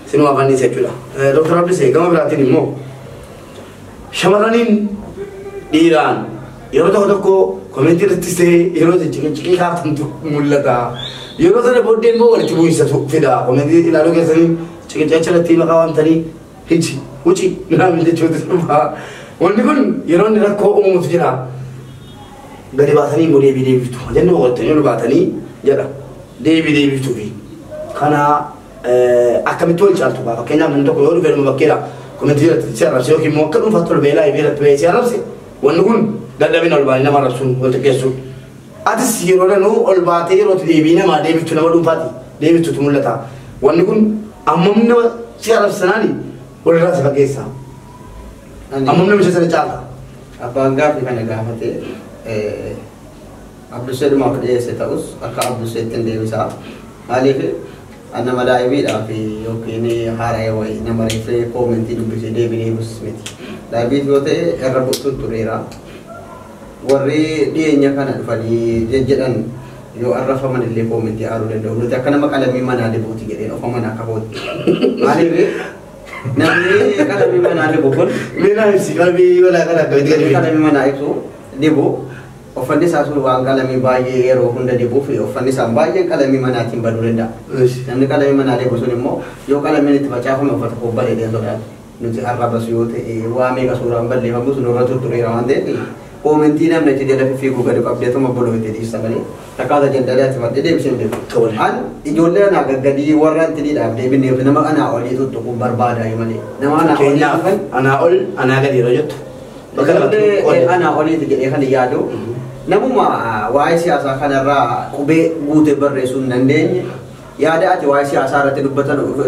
isinuma fanniisa jechuudha. Dooktar Abdisee gama biraatiin immoo shamarraniin dhiiraan yeroo tokko tokko komentii irrattis ta'e yeroo ciqii kaaftantu mul'ata. Yeroo sana booddee immoo walitti bu'iinsatu fida. Komentii ilaaluu keessanii ciqicha irratti maqaa waamtanii hiji huci naamin jechuutu dhufa. Wanni kun yeroo inni rakkoo uumutu jira. Gadi baasanii immoo deebii deebiftu. Jenni boqottanii ol baatanii jedha. Deebii deebiftuufi. Kana akkamitti wal caaltu baa fakkeenyaaf namni tokko yoo dhufe nama bakkeedha. Komentii irratti si arrabse yookiin immoo akka dhuunfaatti ol beelaa irratti ba'ee si arrabse. Wanni kun dadhabina ol baanii nama arrabsuun wal xiqqeessuun. Atis yeroo danuu ol baatee yeroo deebii namaa deebiftu nama dhuunfaati deebiftutu mul'ata. Wanni kun ammam nama si arrabsanaani walirraa si fageessa. Ammam namicha sana caala. Abbaan gaaffii kana gaafate Abdusseedumaaf dhiyeesse ta'us akka Abdusseetti hin deebisaa. Maaliif nama laayiviidhaa fi yookiin haaraa wayii nama reeffee koomentii dubbisee deebii deebis miti. Laayiviif yoo ta'e irra bu'uutu tureera. Warri dhiyeenya kana dhufanii jejjedhan yoo arrafaman illee koomentii aaruu danda'u. Nuti akka nama qalamii manaa dibuuti jedheen ofa manaa akka kootti. Maaliif namni qalamii manaa dibu kun Mee ibsi qalamii manaa kana akkamitti gadi qalamii manaa ibsu dibu uffanni isaa sun waan qalamii baay'ee yeroo hunda dibuu fi uffanni isaa baay'een qalamii manaatiin baduu danda'a. Namni qalamii manaa dibu sun immoo yoo qalamiin itti facaafame uffata koo bareedee sodaata. Nuti arrabas yoo ta'e waa meeqa suuraan balleeffamu sun irra tuttureera waan ta'eef koomentii namni achi jala fiffiiguu gadi qabdeetuma boloo itti dhiista malee takkaata jandalee ati fadhee deebisee hin deebisu. An ijoollee anaa gaggadii warra intiniidhaaf deebinneef nama anaa olii tuttuquun barbaadaa malee nama anaa olii Fakkeenyaaf anaa ol anaa gadi yeroo jettu. Bakka lamatti Ijoollee anaa oliiti jedhee kan yaadu namuma waa'ee siyaasaa kanarraa qubee guutee barreessuu hin dandeenye yaada ati waa'ee siyaasaa irratti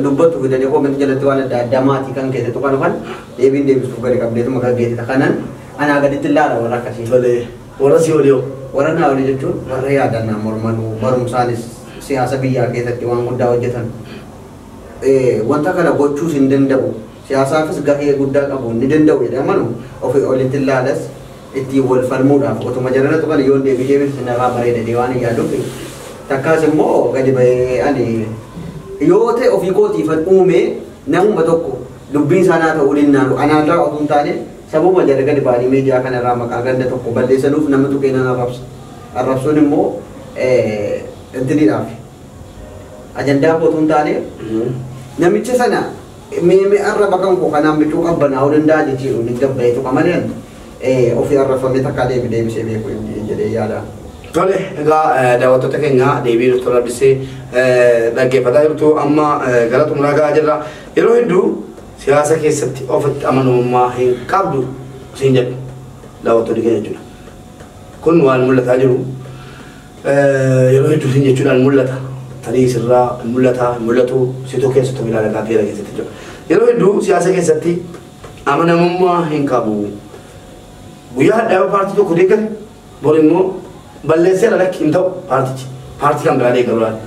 dubbattu fidanii koomentii jalatti waan adda addaa maatii kan keessatti tuqan kan deebiin deebisuuf gadi qabdeetuma gaggeessita kanan anaa gaditti ilaala warra akkasii. Tole warra si olii hoo? Warra naa olii jechuun warra yaadannaa mormanuu barumsaanis siyaasa biyyaa keessatti waan guddaa hojjetan. Wanta kana gochuus hin danda'u. Siyaasaafis gahee guddaa qabu ni danda'u jedhee amanu ofii olitti ilaalas ittiin wal falmuudhaaf otuma jarana tuqan yoo deebii deebise narraa bareeda waan hin yaaduuf takkaas immoo gadi bahee ani yoo ta'e ofii kootiifan uume namuma tokko dubbiin isaa naa ta'uu dinnaanu anaarraa otoo hin taane sababa jara gadi ba'anii miidiyaa kanarraa maqaa ganda tokko balleessanuuf nama tuqee nan arrabsa. Arrabsuun immoo intiniidhaaf ajandaa koo otoo hin taane namicha sana meemee arraba kan koo kanaan bicuu qabbanaa'uu danda'a jechuudha inni gabbayee tuqa malee ofii arrabfamee takkaa deebi deebisee beeku jedhee yaada. Tole egaa daawwattoota keenya deebii Dr. Abdusee dhaggeeffataa jirtu amma gara xumuraa gahaa jirra. Yeroo hedduu siyaasa keessatti ofitti amanamummaa hin qabdu siin jedhu daawwattoonni keenya jechuudha. Kun waan mul'ataa jiru yeroo hedduu siin jechuudhaan mul'ata. Tarii sirraa hin mul'ata hin mul'atu situu keessattuu ilaala gaaffii keessatti jechuudha. Yeroo hedduu siyaasa keessatti amanamummaa hin qabu. Guyyaa hadhaa'aa paartii tokko deeggate bor immoo balleesseera lakki hin ta'u paartichi paartii kan biraa deeggaru laala.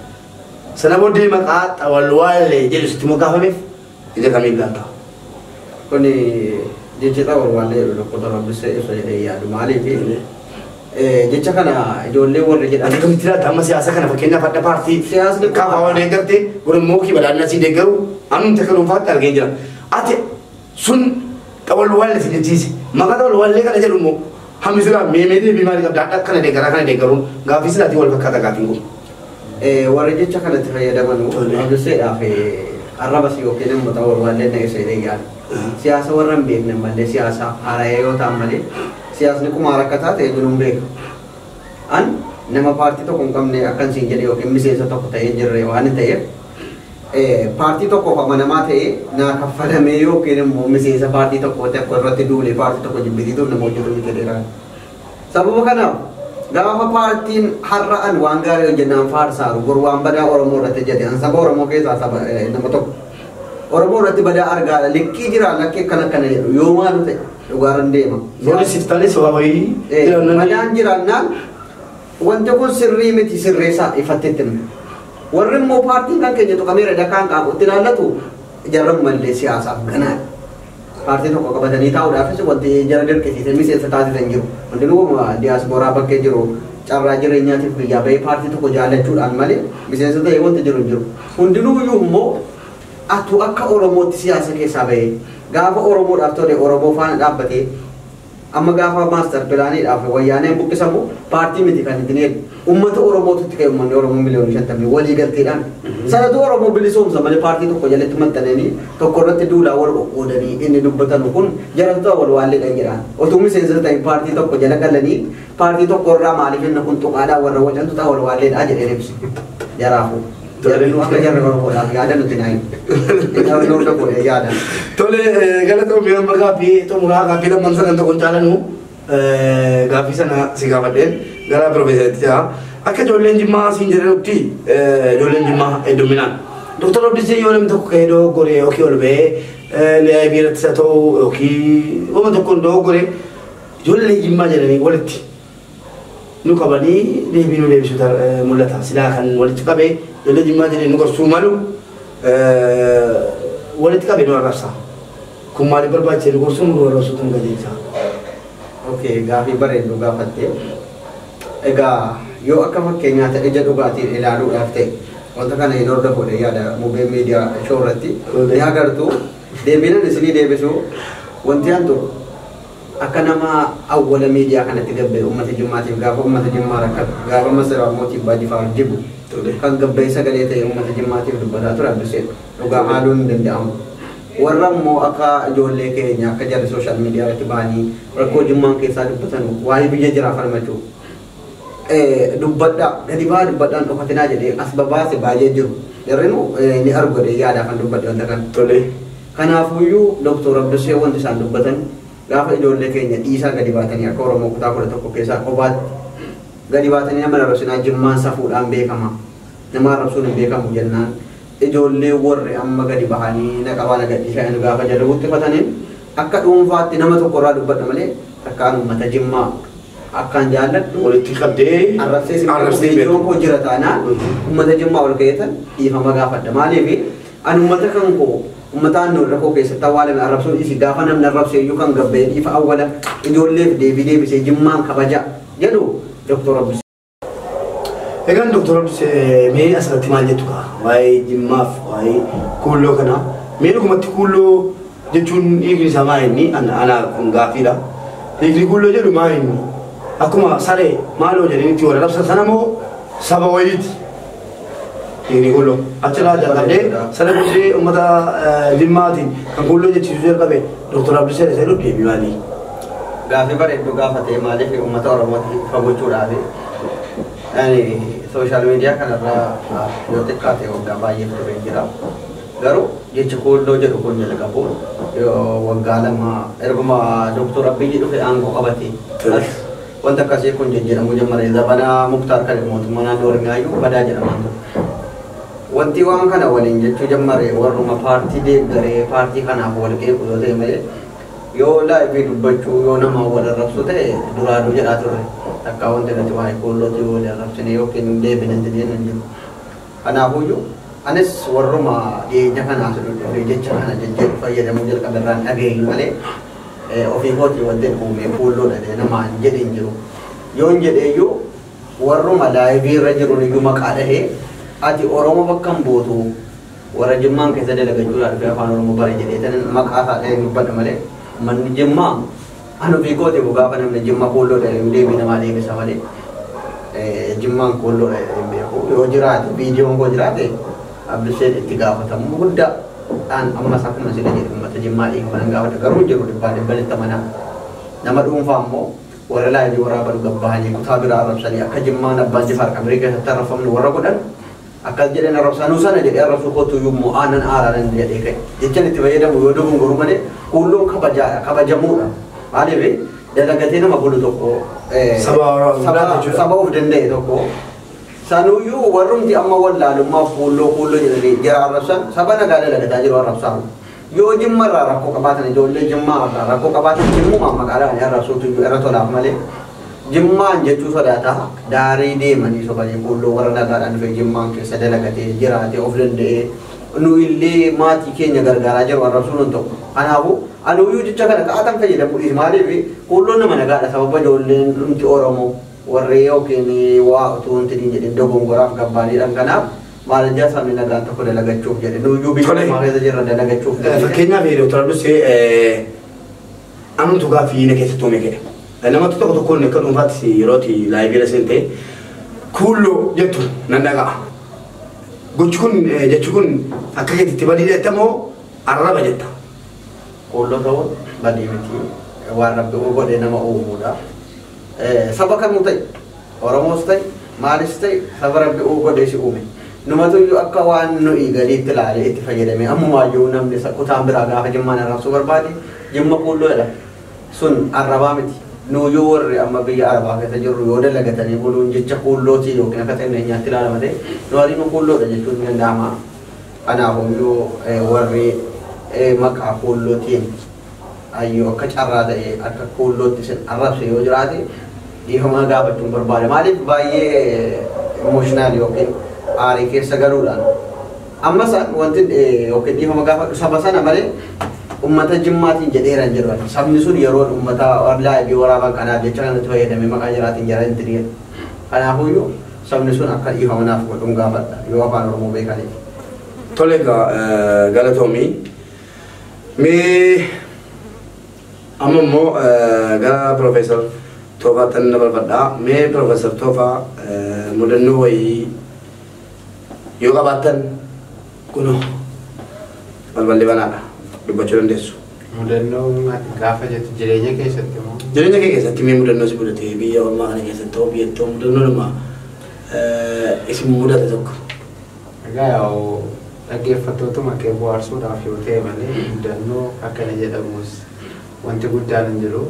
Sana booddee maqaa xawalwaalee jedhu sitti moggaafameef ija kamiin ilaalta? Kuni jechi xawalwaalee jedhu Dr. Abdusee ibsa jedhee yaadu maaliif jecha kana ijoollee warri jedhan Akkamitti ilaalta amma siyaasa kana fakkeenyaaf adda paartii Siyaasni kaafaa deeggarte bor immoo kibalaannaa sii deeggaru anumti akka dhuunfaatti argee jira. Ati sun xawalwaalee si jechiise maqaa xawalwaalee kana jedhu immoo hambisuudhaaf meemee deebii maalii qabda adda akkana deeggaraa kana deeggaruun gaaffii silaatii wal fakkaata gaaffiin kun. Warri jecha kanatti fayyadaman Abduseedhaaf arrabas yookiin immoo xawalwaalee na ibsa jedhee yaadu. Siyaasa warra hin beekne malee siyaasa haaraa yoo ta'an malee siyaasni kumaara akka taate eenyuun hin beeku. An nama paartii tokko hin qabne akkan siin jedhe yookiin miseensa tokko ta'ee hin jirre waan ta'eef paartii tokkoof amanamaa ta'ee naa kaffalamee yookiin immoo miseensa paartii tokko tokko irratti duulee paartii tokko jibbisiisuuf nama hojjetu miti jedheera. Sababa kanaaf gaafa paartiin har'a an waan gaarii hojjennaan faarsaaru bor waan badaa Oromoo irratti hojjete an saba Oromoo keessaa saba nama tokko. Oromoo irratti badaa argaadha likkii jira lakkii akkana akkana jedhu yoo maalu ta'e dhugaarran deema. Boris iftaanis waa wayii. Badaan jiraannaan wanti kun sirrii miti sirreessaa ifatti itti himna. Warri immoo paartiin kan keenya tuqameera dakaan qaaqutti ilaallatu jarran mallee siyaasaaf ganaadha. Paartii tokko qabatanii taa'uudhaafis wanti jara dirqisiise miseensa taasisan jiru. Hundinuu diyaasporaa bakkee jiru carraa jireenyaatiif biyyaa bahee paartii tokko jaallachuudhaan malee miseensa ta'ee wanti jiru hin jiru. Hundinuu iyyuu immoo atu akka Oromootti siyaasa keessaa bahee gaafa Oromoodhaaf tole Oromoo faana dhaabbatee amma gaafa maaster pilaaniidhaaf wayyaaneen buqqisamu paartii miti kan ittiin eegu uummata Oromootu itti ka'e uummanni Oromoo miliyoona 50 walii galteedhaan. Sanatu Oromoo bilisoomsa malee paartii tokko jalatti maxxananii tokko irratti duulaa wal qoqqoodanii inni dubbatanu kun jaratu wal waalleedhaan jedhaan. Otuu miseensa ta'in paartii tokko jala galanii paartii tokko irraa maaliif inni kun tuqaadhaa warra wacantu ta'a wal waalleedhaa jedheen ibsu. Jaraafuu. Jarri akka jarri Oromoodhaaf yaada nuti naayin. Inni hordofu yaada. Tole galatoomii amma gaaffii xumuraa gaaffii lamman sadan tokkoon caalanu gaaffii sana si gaafadheen gara piroofeesaritti jira. Akka ijoolleen Jimmaa siin jedhanutti ijoolleen Jimmaa hedduminaan. Dr. Abdusee yoo namni tokko ka'ee dogoggoree yookiin ol ba'ee live irrattis haa ta'u yookiin wama tokkoon dogoggoree ijoollee Jimmaa jedhanii walitti Nu qabanii deebii nu deebisuu mul'ata. Silaa kan walitti qabee ijoollee Jimmaa jedhee nu gorsuu malu walitti qabee nu arrabsa. Kun maaliif barbaachise nu gorsuu nu arrabsuutu nu qajeelcha. Okay, gaafii bareedduu gaafatte. Egaa yoo akka fakkeenyaa ta'e ija dhugaatiin ilaaluudhaaf ta'e wanta kana hin hordofuudha yaada mubee miidiyaa show irratti ni agartu. Deebiinan isinii deebisu wanti an tokko akka nama awwala miidiyaa kanatti gabbee uummata Jimmaatiif gaafa uummata Jimmaa rakkatu gaafa Masaraa Mootii Abbaa Jifaar jibu kan gabbee sagalee ta'e uummata Jimmaatiif dubbataa ture Abduseen dhugaa haaluun hin danda'amu. Warra immoo akka ijoollee keenya akka jarri sooshaal miidiyaa irratti ba'anii rakkoo Jimmaan keessaa dubbatan waa'ee biyya jiraa falmachuu dubbadhaa gadi ba'aa dubbadhaan dhokatinaa jedhee as babaase baay'ee jiru. Jarrinu ni argu jedhee yaadaaf kan dubbadhe wanta kana. Kanaafuyyuu Dooktor Abdusee wanti isaan dubbatan gaafa ijoollee keenya dhiisaa gadi baatanii akka Oromoo kutaa 11 keessaa kophaatti gadi baatanii nama arrabsinaa Jimmaan safuudhaan beekama. Nama arrabsuun hin beekamu jennaan ijoollee warri amma gadi bahanii naqabaa nagadhiisaa inni gaafa jala buqqifataniin akka dhuunfaatti nama tokko irraa dubbadha malee takkaan uummata Jimmaa akkaan jaalladhu Walitti qabdee arrabsee si arrabsee viidiyoon koo jira taanaan uummata Jimmaa ol ka'eetan dhiifama gaafadha. Maaliif ani uummata kan koo uummata aannoo irra koo keessatti awwaalame arrabsuun isi gaafa namni arrabsee iyyuu kan gabbee dhiifa awwala ijoolleef deebii deebisee Jimmaan kabaja jedhu Dooktor Abdusee. Egaan Dooktor Abdusee mee asirratti maal jettu kaa? Waa'ee Jimmaaf waa'ee kuulloo kanaa. Mee dhugumatti kuulloo jechuun hiikni isaa maa inni? Ana kun gaaffiidha. Hiikni kuulloo jedhu maa inni? Akkuma saree maaloo jedhanii itti wal arrabsan sana moo saba wayiiti? Hiikni kuulloo. Achirraa jalqabdee sana booddee uummata Jimmaatiin kan kuulloo jechiisuu jalqabe Dooktor Abdusee isa jedhu deebii maali? Gaaffii bareedduu gaafatee maaliif uummata Oromootiif ifa gochuudhaaf ani sooshaal miidiyaa kanarraa yoo xiqqaate waggaa baay'eef turee jira. Garuu jechi kuulloo jedhu kun jalqabu yoo waggaa 2 erguma Dooktor Abiyyi dhufe aangoo qabate as wanta akkasii kun jijjiiramuu jalqabe zabana Muktaar kan mootummaa naannoo Oromiyaa iyyuu badaa jedhamaa ture. Wanti waan kana waliin jechuu jalqabe warruma paartii deeggaree paartii kanaaf wal qeequ yoo ta'e malee yoo laayivii dubbachuu yoo nama wal arrabsu ta'e duraanuu jedhaa turre. Takkaa wanti nuti waa'ee kuullootii wal arrabsine yookiin deebine jedheen hin jiru. Kanaafuyyuu anis warruma dhiyeenya kanaas dhufee jecha kana jejjeeru fayyadamuu jalqabe irraan dhageenyu malee ofii kootii wanti uume kuulloodha jedhee namaan jedhe hin jiru. Yoo hin jedheeyyuu warruma laayivii irra jiruun iyyuu maqaa dhahee ati Oromoo bakka hin buutu warra Jimmaan keessa dalagachuudhaan dhufee afaan Oromoo bare jedhee tanan maqaa isaa dhahee dubbadha malee manni Jimmaa ani ofii kootii gaafa namni Jimma kuulloodha jedhee deebii namaa deebisa malee Jimmaan kuulloodha jedhee hin beeku. Yoo jiraate viidiyoon koo jiraate Abduseen itti gaafatamu guddaadhaan ammas akkuma sila jedhu uummata Jimmaa dhiifama nan gaafadha. Garuu hin jiru dhibbaan dhibbanitti amanaa. Nama dhuunfaa immoo warra laayivii waraaban gabbahanii kutaa biraa arrabsanii akka Jimmaan Abbaan Jifaar qabrii keessatti arrabfamnu warra godhan akkas jedheen arrabsanuu sana jedhee arrabsuu kootu iyyuu immoo aannan aaraa nan jedhee ka'e. Jechaan itti fayyadamu yoo dogongoru malee kuulloon kabajaadha kabajamuudha. Maaliif dalagatee nama bulu tokko Saba saba of danda'e tokko sanuyyuu warrumti amma wallaalummaaf kuulloo kuulloo jedhanii jara arrabsan saba nagaa dalagataa jiru arrabsaamu. Yoo Jimma irraa rakkoo qabaatan ijoollee Jimmaa irraa rakkoo qabaatan Jimmumaan maqaadhaan arrabsuutu iyyuu irra tolaaf malee Jimmaan jechuu sodaataa daarii deemanii sobanii kuulloo warra nagaadhaan dhufee Jimmaan keessa dalagatee jiraatee of danda'ee nu illee maatii keenya gargaaraa jiru arrabsuun hin ta'u. Kanaafuu anuyyuu jecha kana kaa'atan fayyadamu dhiisi maaliif kuulloon nama nagaadha sababa ijoolleen dhumti Oromoo warri yookiin waa utuu hin tidin jedhin dogongoraaf gabbaaniidhaan kanaaf maalijaa sabni nagaan tokko dalagachuuf jedhe nuyyuu biyya Tole. ormaa keessa jirra dalagachuuf jedhe. Fakkeenyaaf Dooktor Abdusee anumtu gaaffii na keessatti uume jedhe. Namatti tokko tokkoon akka dhuunfaatti yerootti laayivii irra seentee kuulloo jettu nan dhaga'a. Gochi kun jechi kun akka keetitti badii jetta moo arraba jetta? Kuulloo ta'uun badii miti waan rabbi godhee nama uumuudha. Saba kamuu ta'e Oromoos ta'e maalis ta'e saba rabbi godhee si uume. Numatu iyyuu akka waan nuyi gadiitti ilaalee itti fayyadame ammumaayyuu namni kutaan biraa gaafa Jimmaan arrabsuu barbaade Jimma kuulloo jedha. Sun arrabaa miti. Nuyyuu warri amma biyya Arabaa keessa jirru yoo dalagatanii buluun jecha kuullootii yookiin akka ta'e nyaatti ilaalama ta'e nu adiin kuulloodha jechuun ni danda'ama. Kanaafuyyuu warri maqaa kuullootiin ayyuu akka carraa ta'e akka kuullootti isin arrabse yoo jiraate Dhiifama gaafachuun barbaada. Maaliif baay'ee emotional yookiin aarii keessa galuudhaan. Amma isaan wanti yookiin dhiifama gaafadhu saba sana malee uummata Jimmaatiin jedheera hin jedhu. Sabni sun yeroo uummata live waraaban kanaaf jecha kanatti fayyadamee maqaa jiraatiin jara hin jedhu. Kanaafuyyuu sabni sun akka dhiifama naaf godhuun gaafadha yoo afaan Oromoo beekaniif. Tole egaa, galatoomii. Mee amma immoo gara Profeesar Toofaatti na barbaadha. Mee Profeesar Toofaa, mudannoo wayii yoo qabaattan kunoo balballi banaadha, dubbachuu dandeessu. Mudannoo gaafa jettu jireenya keessatti moo? Jireenya kee keessatti mee mudannoo si mudate, biyya ormaa kana keessatti ta'uu, biyyatti ta'uu, mudannoo nama isin mudate tokko. Egaa yaa'u dhaggeeffattootuma kee bohaarsuudhaaf yoo ta'e malee mudannoo akkana jedhamus wanti guddaan hin jiru.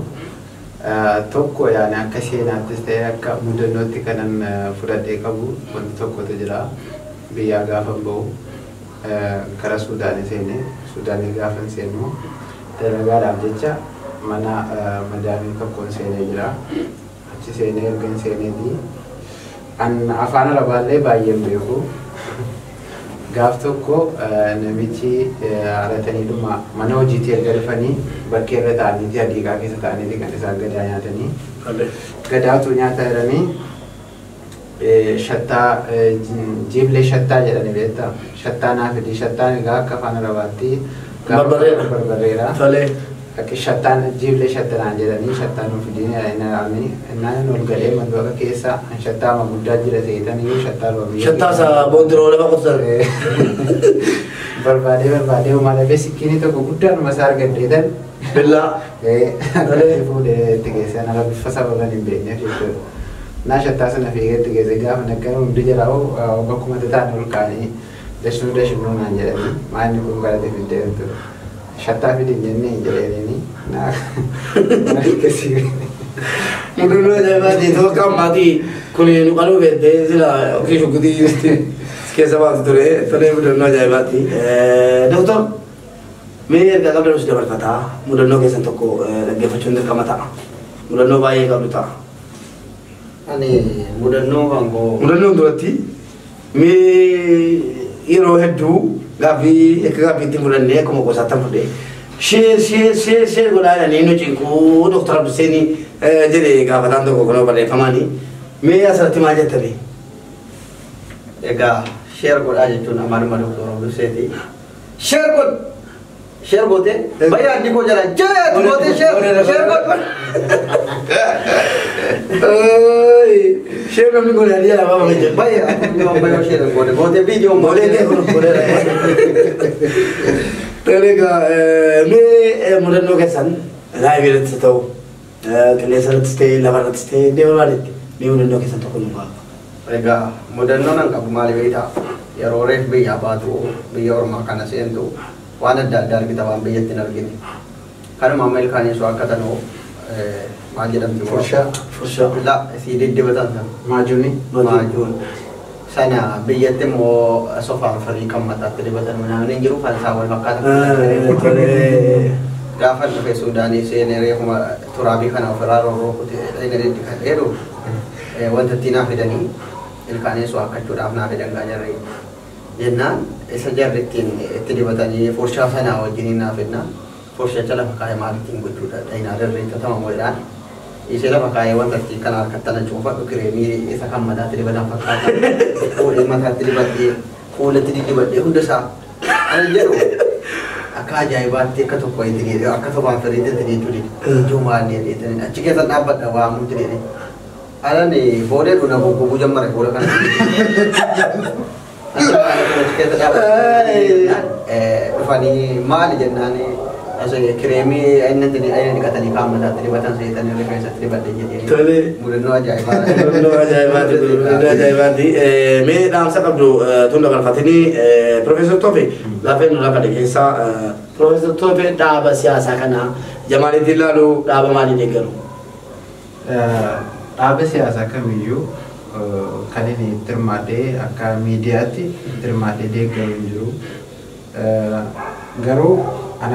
Tokko yaani akka seenaattis ta'e akka mudannootti kanan fudhadhee qabu wanti tokkotu jira. Biyyaa gaafa bahu gara Suudaanii seenee, Suudaanii gaafa seenu dalagaadhaaf jecha mana madaamii tokkoon seenee jira. Achi seenee erga hin seeneeti an afaan Arabaallee baay'een beeku. Gaaf tokko namichi haratanii dhuma mana hojiitii erga dhufanii bakkee irra taa'aniiti, hadiiqaa keessa taa'aniiti kan isaan gadaa nyaatanii. Gadaatu nyaata jedhanii shattaa jiiblee shattaa jedhanii beektaa. Shattaa naa fidi. Shattaan egaa akka afaan Arabaatti Barbarreedha. Barbarreedha. Tolee. Akka shattaan jiiblee shattanaan jedhanii shattaa nuuf fidii jedhanii innaan ol galee mandooqa keessa shattaa guddaa jira seetanii shattaa biyya Shattaa isa boondiroo lafa qotusan. Barbaadee barbaadee homaa dhabee sikkiinii tokko guddaanuma isaa argadheetan Billaa. Akkatti fuudhee itti geesse, ana bifa sababan hin beekneef jechuudha. Naa shattaa sana fiigee itti geesse. Gaafa naggara hundi jalaa bakkuma ta'an ol kaanii dashnuu dashnuu naan jedhanii, maalni kun galate fiddee jechuudha. Shattaa fidin jennee hin jedheenini naa akkasii. Mudannoo ajaa'ibaati. Tokko ammaatii kun nu qaluu beektee sila ofii shukutii keessa baatu ture. Tolee, mudannoo ajaa'ibaati. Doktor, mee ergaa qabdan si dabarfataa, mudannoo keessan tokko dhaggeeffachuun dirqama ta'a. Mudannoo baay'ee qabdu ta'a. Ani mudannoo kan koo Mudannoon duratti mee yeroo hedduu gaaffii akka gaaffiitti fudhannee akkuma gosaatti fudhee share share share share godhaa jedhanii nu cinquu Doktor Abduseenii jedhe gaafataan tokko kunoo barreeffamaanii. Mee asirratti maal jettanii? Egaa share godhaa jechuun amaanuma Doktor Abduseeti. Share godh! Share gootee baay'ee addi koo jala jala gootee share share godh! Share namni godhaa jala baafama jedhu. Baay'ee baay'ee share goote gootee viidiyoo. Gootee kee kun godheera. Tole egaa, mee mudannoo keessan live irrattis ta'u, qilleensa irrattis ta'e, lafa irrattis ta'e, iddoo barbaadetti mee mudannoo keessan tokko nu gaafa. Egaa mudannoon an qabu maali beektaa? Yeroo reef biyyaa baatu, biyya ormaa kana seentu, waan adda addaa argita, waan biyyatti hin argine. Kanuma amma ilkaanii soo akka tanuu maal jedhamti? Furshaa. Furshaa. La isii diddibatan sana. Maajuuni. Maajuun. Sana biyyatti immoo sofaan firii kan mataatti dibatan namni hin jiru kan isaan wal fakkaatan. Tolee. Gaafa dhufe Suudaanii seenee reefuma turaabii kana ofirraa rorrookute inni diddifadheeru wanta ittiin naa fidanii ilkaanii soo akkachuudhaaf naa fidan gaa jarri. Jennaan isa jarri ittiin itti dibatanii furshaa sanaa wajjiniin naa fidnaan furshacha lafa kaa'ee maal ittiin gochuudha dhayinaa dirree tamamuudhaan ishee lafa kaa'ee wanta ittiin kana harkatti na cuunfadhu kireemii isa kan mataatti dibatan fakkaata. Fuudhee mataatti dibadhee, fuulatti dibadhee, hunda isaa ana jedhu akka ajaa'ibaatti akka tokko itti jedhee akka sobaan firiitti itti jechuu dide. Ijoo jedhee achi keessa dhaabbadha waamutti jedhee. Anan boodee dhuna guggubuu jammare fuula kana. Achi keessa dhaabbadha. Dhufanii maali jennaan kireemii inni dhiqatanii kaan mataatti dibatan seetanii rifeensatti dibadhe jedhee. Tolee. Mudannoo ajaa'ibaa. Mudannoo ajaa'ibaati, mudannoo ajaa'ibaati. Mee dhaamsa qabdu tun dabarfatanii Profeesar Toofe lafee nu lafa keessaa, Profeesar Toofe dhaaba siyaasaa kana jamaanitti ilaalu, dhaaba maalii deeggaru? Dhaaba siyaasaa kamiyyuu kan inni itti hirmaadhee akka miidiyaatti itti hirmaadhee deeggaru hin jiru. Garuu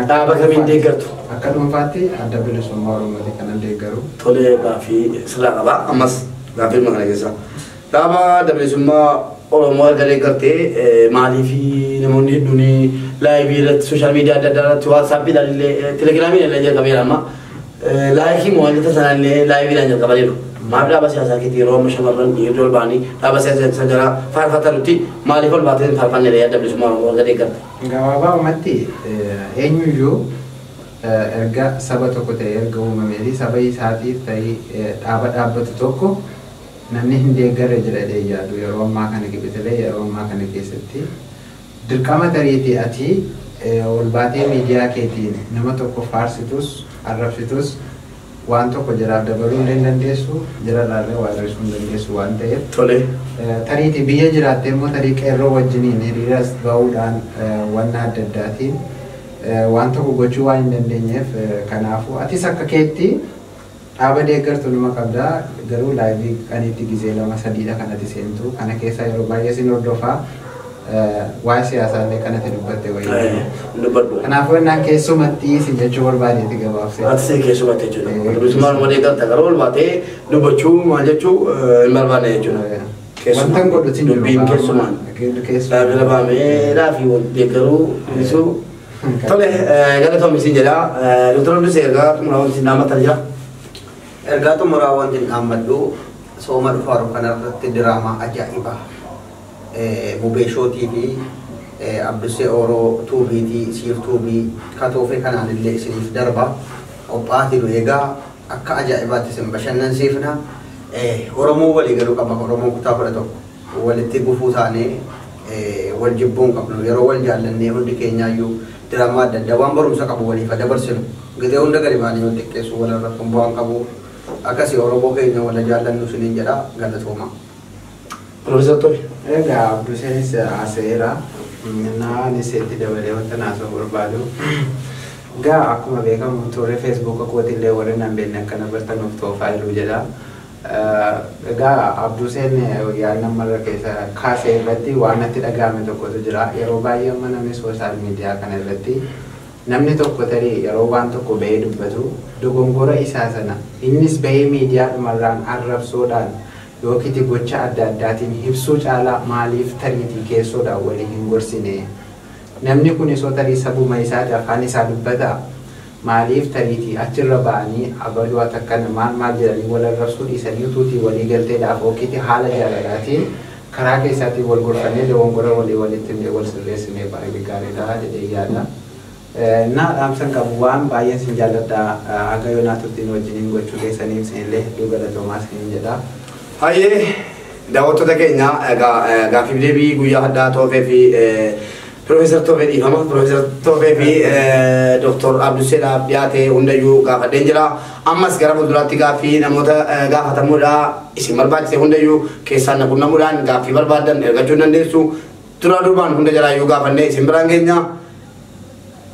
Dhaaba kamiin deeggartu? Akka dhuunfaatti Adda Bilisummaa Oromooti kanan deeggaru. Tolee, gaaffii sirraa qaba. Ammas gaaffii kana keessa. Dhaaba Adda Bilisummaa Oromoo erga deeggartee maaliif namoonni hedduun live irratti, social media adda addaa irratti, WhatsAppiidhaan illee, Telegramiin illee jalqabeera amma. Like wantoota sana illee liveiidhaan jalqabaniiru. Maaf dhaaba siyaasaa keetii yeroo amma shamarran dhiirri ol ba'anii dhaaba siyaasaa jala faarfatanitti maaliif ol baatee hin faarfanne Adda Bilisummaa Oromoo erga deeggarte? Gabaabaadhumatti eenyuyyuu erga saba tokko ta'e, erga uumamee fi saba isaatiif ta'ee dhaaba dhaabbatu tokko namni hin deeggarre jedhee yaadu yeroo ammaa kana qibitilee yeroo ammaa kana keessatti dirqama tariitii ati ol baatee miidiyaa keetiin nama tokko faarsitus arrabsitus waan tokko jaraaf dabaluu hin dandeessu, jararraallee waa hir'isuu hin dandeessu waan ta'eef. Tariitii biyya jiraattee immoo tarii qeerroo wajjiniin hiriiras bahuudhaan wanna adda addaatiin waan tokko gochuu waan hin dandeenyeef, kanaafuu atis akka keetti dhaaba deeggartu numa qabdaa, garuu live qaniitti gizee lama sadiidha kanatti seentu kana keessa yeroo baay'ee sin hordofaa, waa'ee siyaasaa illee kanatti dubbatte wayii. Dubbadhu. Kanaafuu innaan keessumatti si jechuu barbaadeeti gabaabsee. Ati si keessumatti jechuudha. Adda Bilisummaa Oromoo deeggarta garuu ol baatee dubbachuu maal jechuu hin barbaanne jechuudha. Wanta hin godhutin jiru. Dubbiin keessumaan. Keessumaan. Dhaabila baamee fi deeggaruu dhiisuu. Tole, galatoomii siin jedha. Doktor Abdusee, ergaa xumuraa wanti siin dhaammatan jira? Ergaa xumuraa wanti hin dhaammadhu, sooma dhufaaru kanarratti diraamaa ajaa'ibaa Bubeeshootii fi Abdusee Ooroo tuubiitii siif tuubii katoofee kanaan illee isiniif darba. Qophaa'aati nu eegaa, akka ajaa'ibaatti isin bashannansiifna. Oromoo walii galuu qaba. Oromoo kutaa 11 walitti gufuu taanee wal jibbuun qabnu, yeroo wal jaallannee hundi keenyaayyuu diraamaa adda addaa waan barumsa qabu waliif dabarsinu. Gizee hunda gadi baanii wal xiqqeessu walirra kun bu'aan qabu. Akkasii Oromoo keenya wal jaallannu isiniin jedha, galatooma. Profeesar Tobi. Egaa Abduseenis haasa'eera. Naanis itti dabalee wanta naasoo barbaadu. Egaa akkuma beekamu tooree Facebooka kootillee warri nan beekne akkana bartanuuf toofaa jedha. Egaa Abduseen yaada namarra keessa kaasee irratti waan natti dhaga'ame tokkotu jira. Yeroo baay'ee amma namni social media kana irratti namni tokko tarii yeroo waan tokko bahee dubbatu dogongora isaa sana innis bahee miidiyaa dhumarraan arrabsoodhaan yookiin gocha adda addaatiin ibsuu caalaa maaliif tariitii keessoodhaan walii hin gorsine? Namni kun osoo tarii sabuma isaati afaan isaa dubbata, maaliif tariitii achirra ba'anii abaluu akkana maal maal jedhanii wal arrabsuu dhiisanii utuutii walii galteedhaaf yookiin haala jaalalaatiin karaa keessaatiin wal gorfanii dogongora walii walitti wal sirreessinee baay'ee gaariidha jedhee yaada. Na dhaamsan qabu waan baay'een sin jaalladha, haga yoonaa turtiin wajjiniin gochuu keessaniif isinillee hedduu galatoomaa isiniin jedha. Hayyee, daawwattoota keenya, egaa gaaffiif deebii guyyaa addaa Toofee fi Piroofeesar Toofee, dhiifama, Piroofeesar Toofee fi Dooktor Abduseedhaaf dhiyaate hundayyuu gaafadheen jira. Ammas gara fuulduraatti gaaffii namoota gaafatamuudha isin barbaachise hundayyuu keessaan na qunnamuudhaan gaaffii barbaadan ergachuu hin dandeessu. Duraa duubaan hunda jalaayyuu gaafannee isin biraan geenya.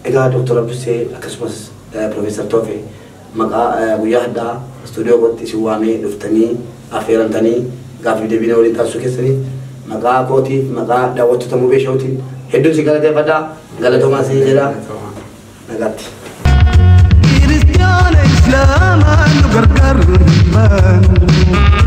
Egaa Dooktor Abdusee akkasumas Piroofeesar Toofee, maqaa guyyaa addaa istuudiyoo kootti isin waamee dhuftanii affeeramtanii gaaffii deebii waliin taasisuu keessanii maqaa kootiif maqaa daawwattoota Mubee Showtiin hedduun si galateeffadha. Galatoomaa isin jedha. Nagaatti. Kiristiyaana Islaamaan nu gargaaru hin baanu.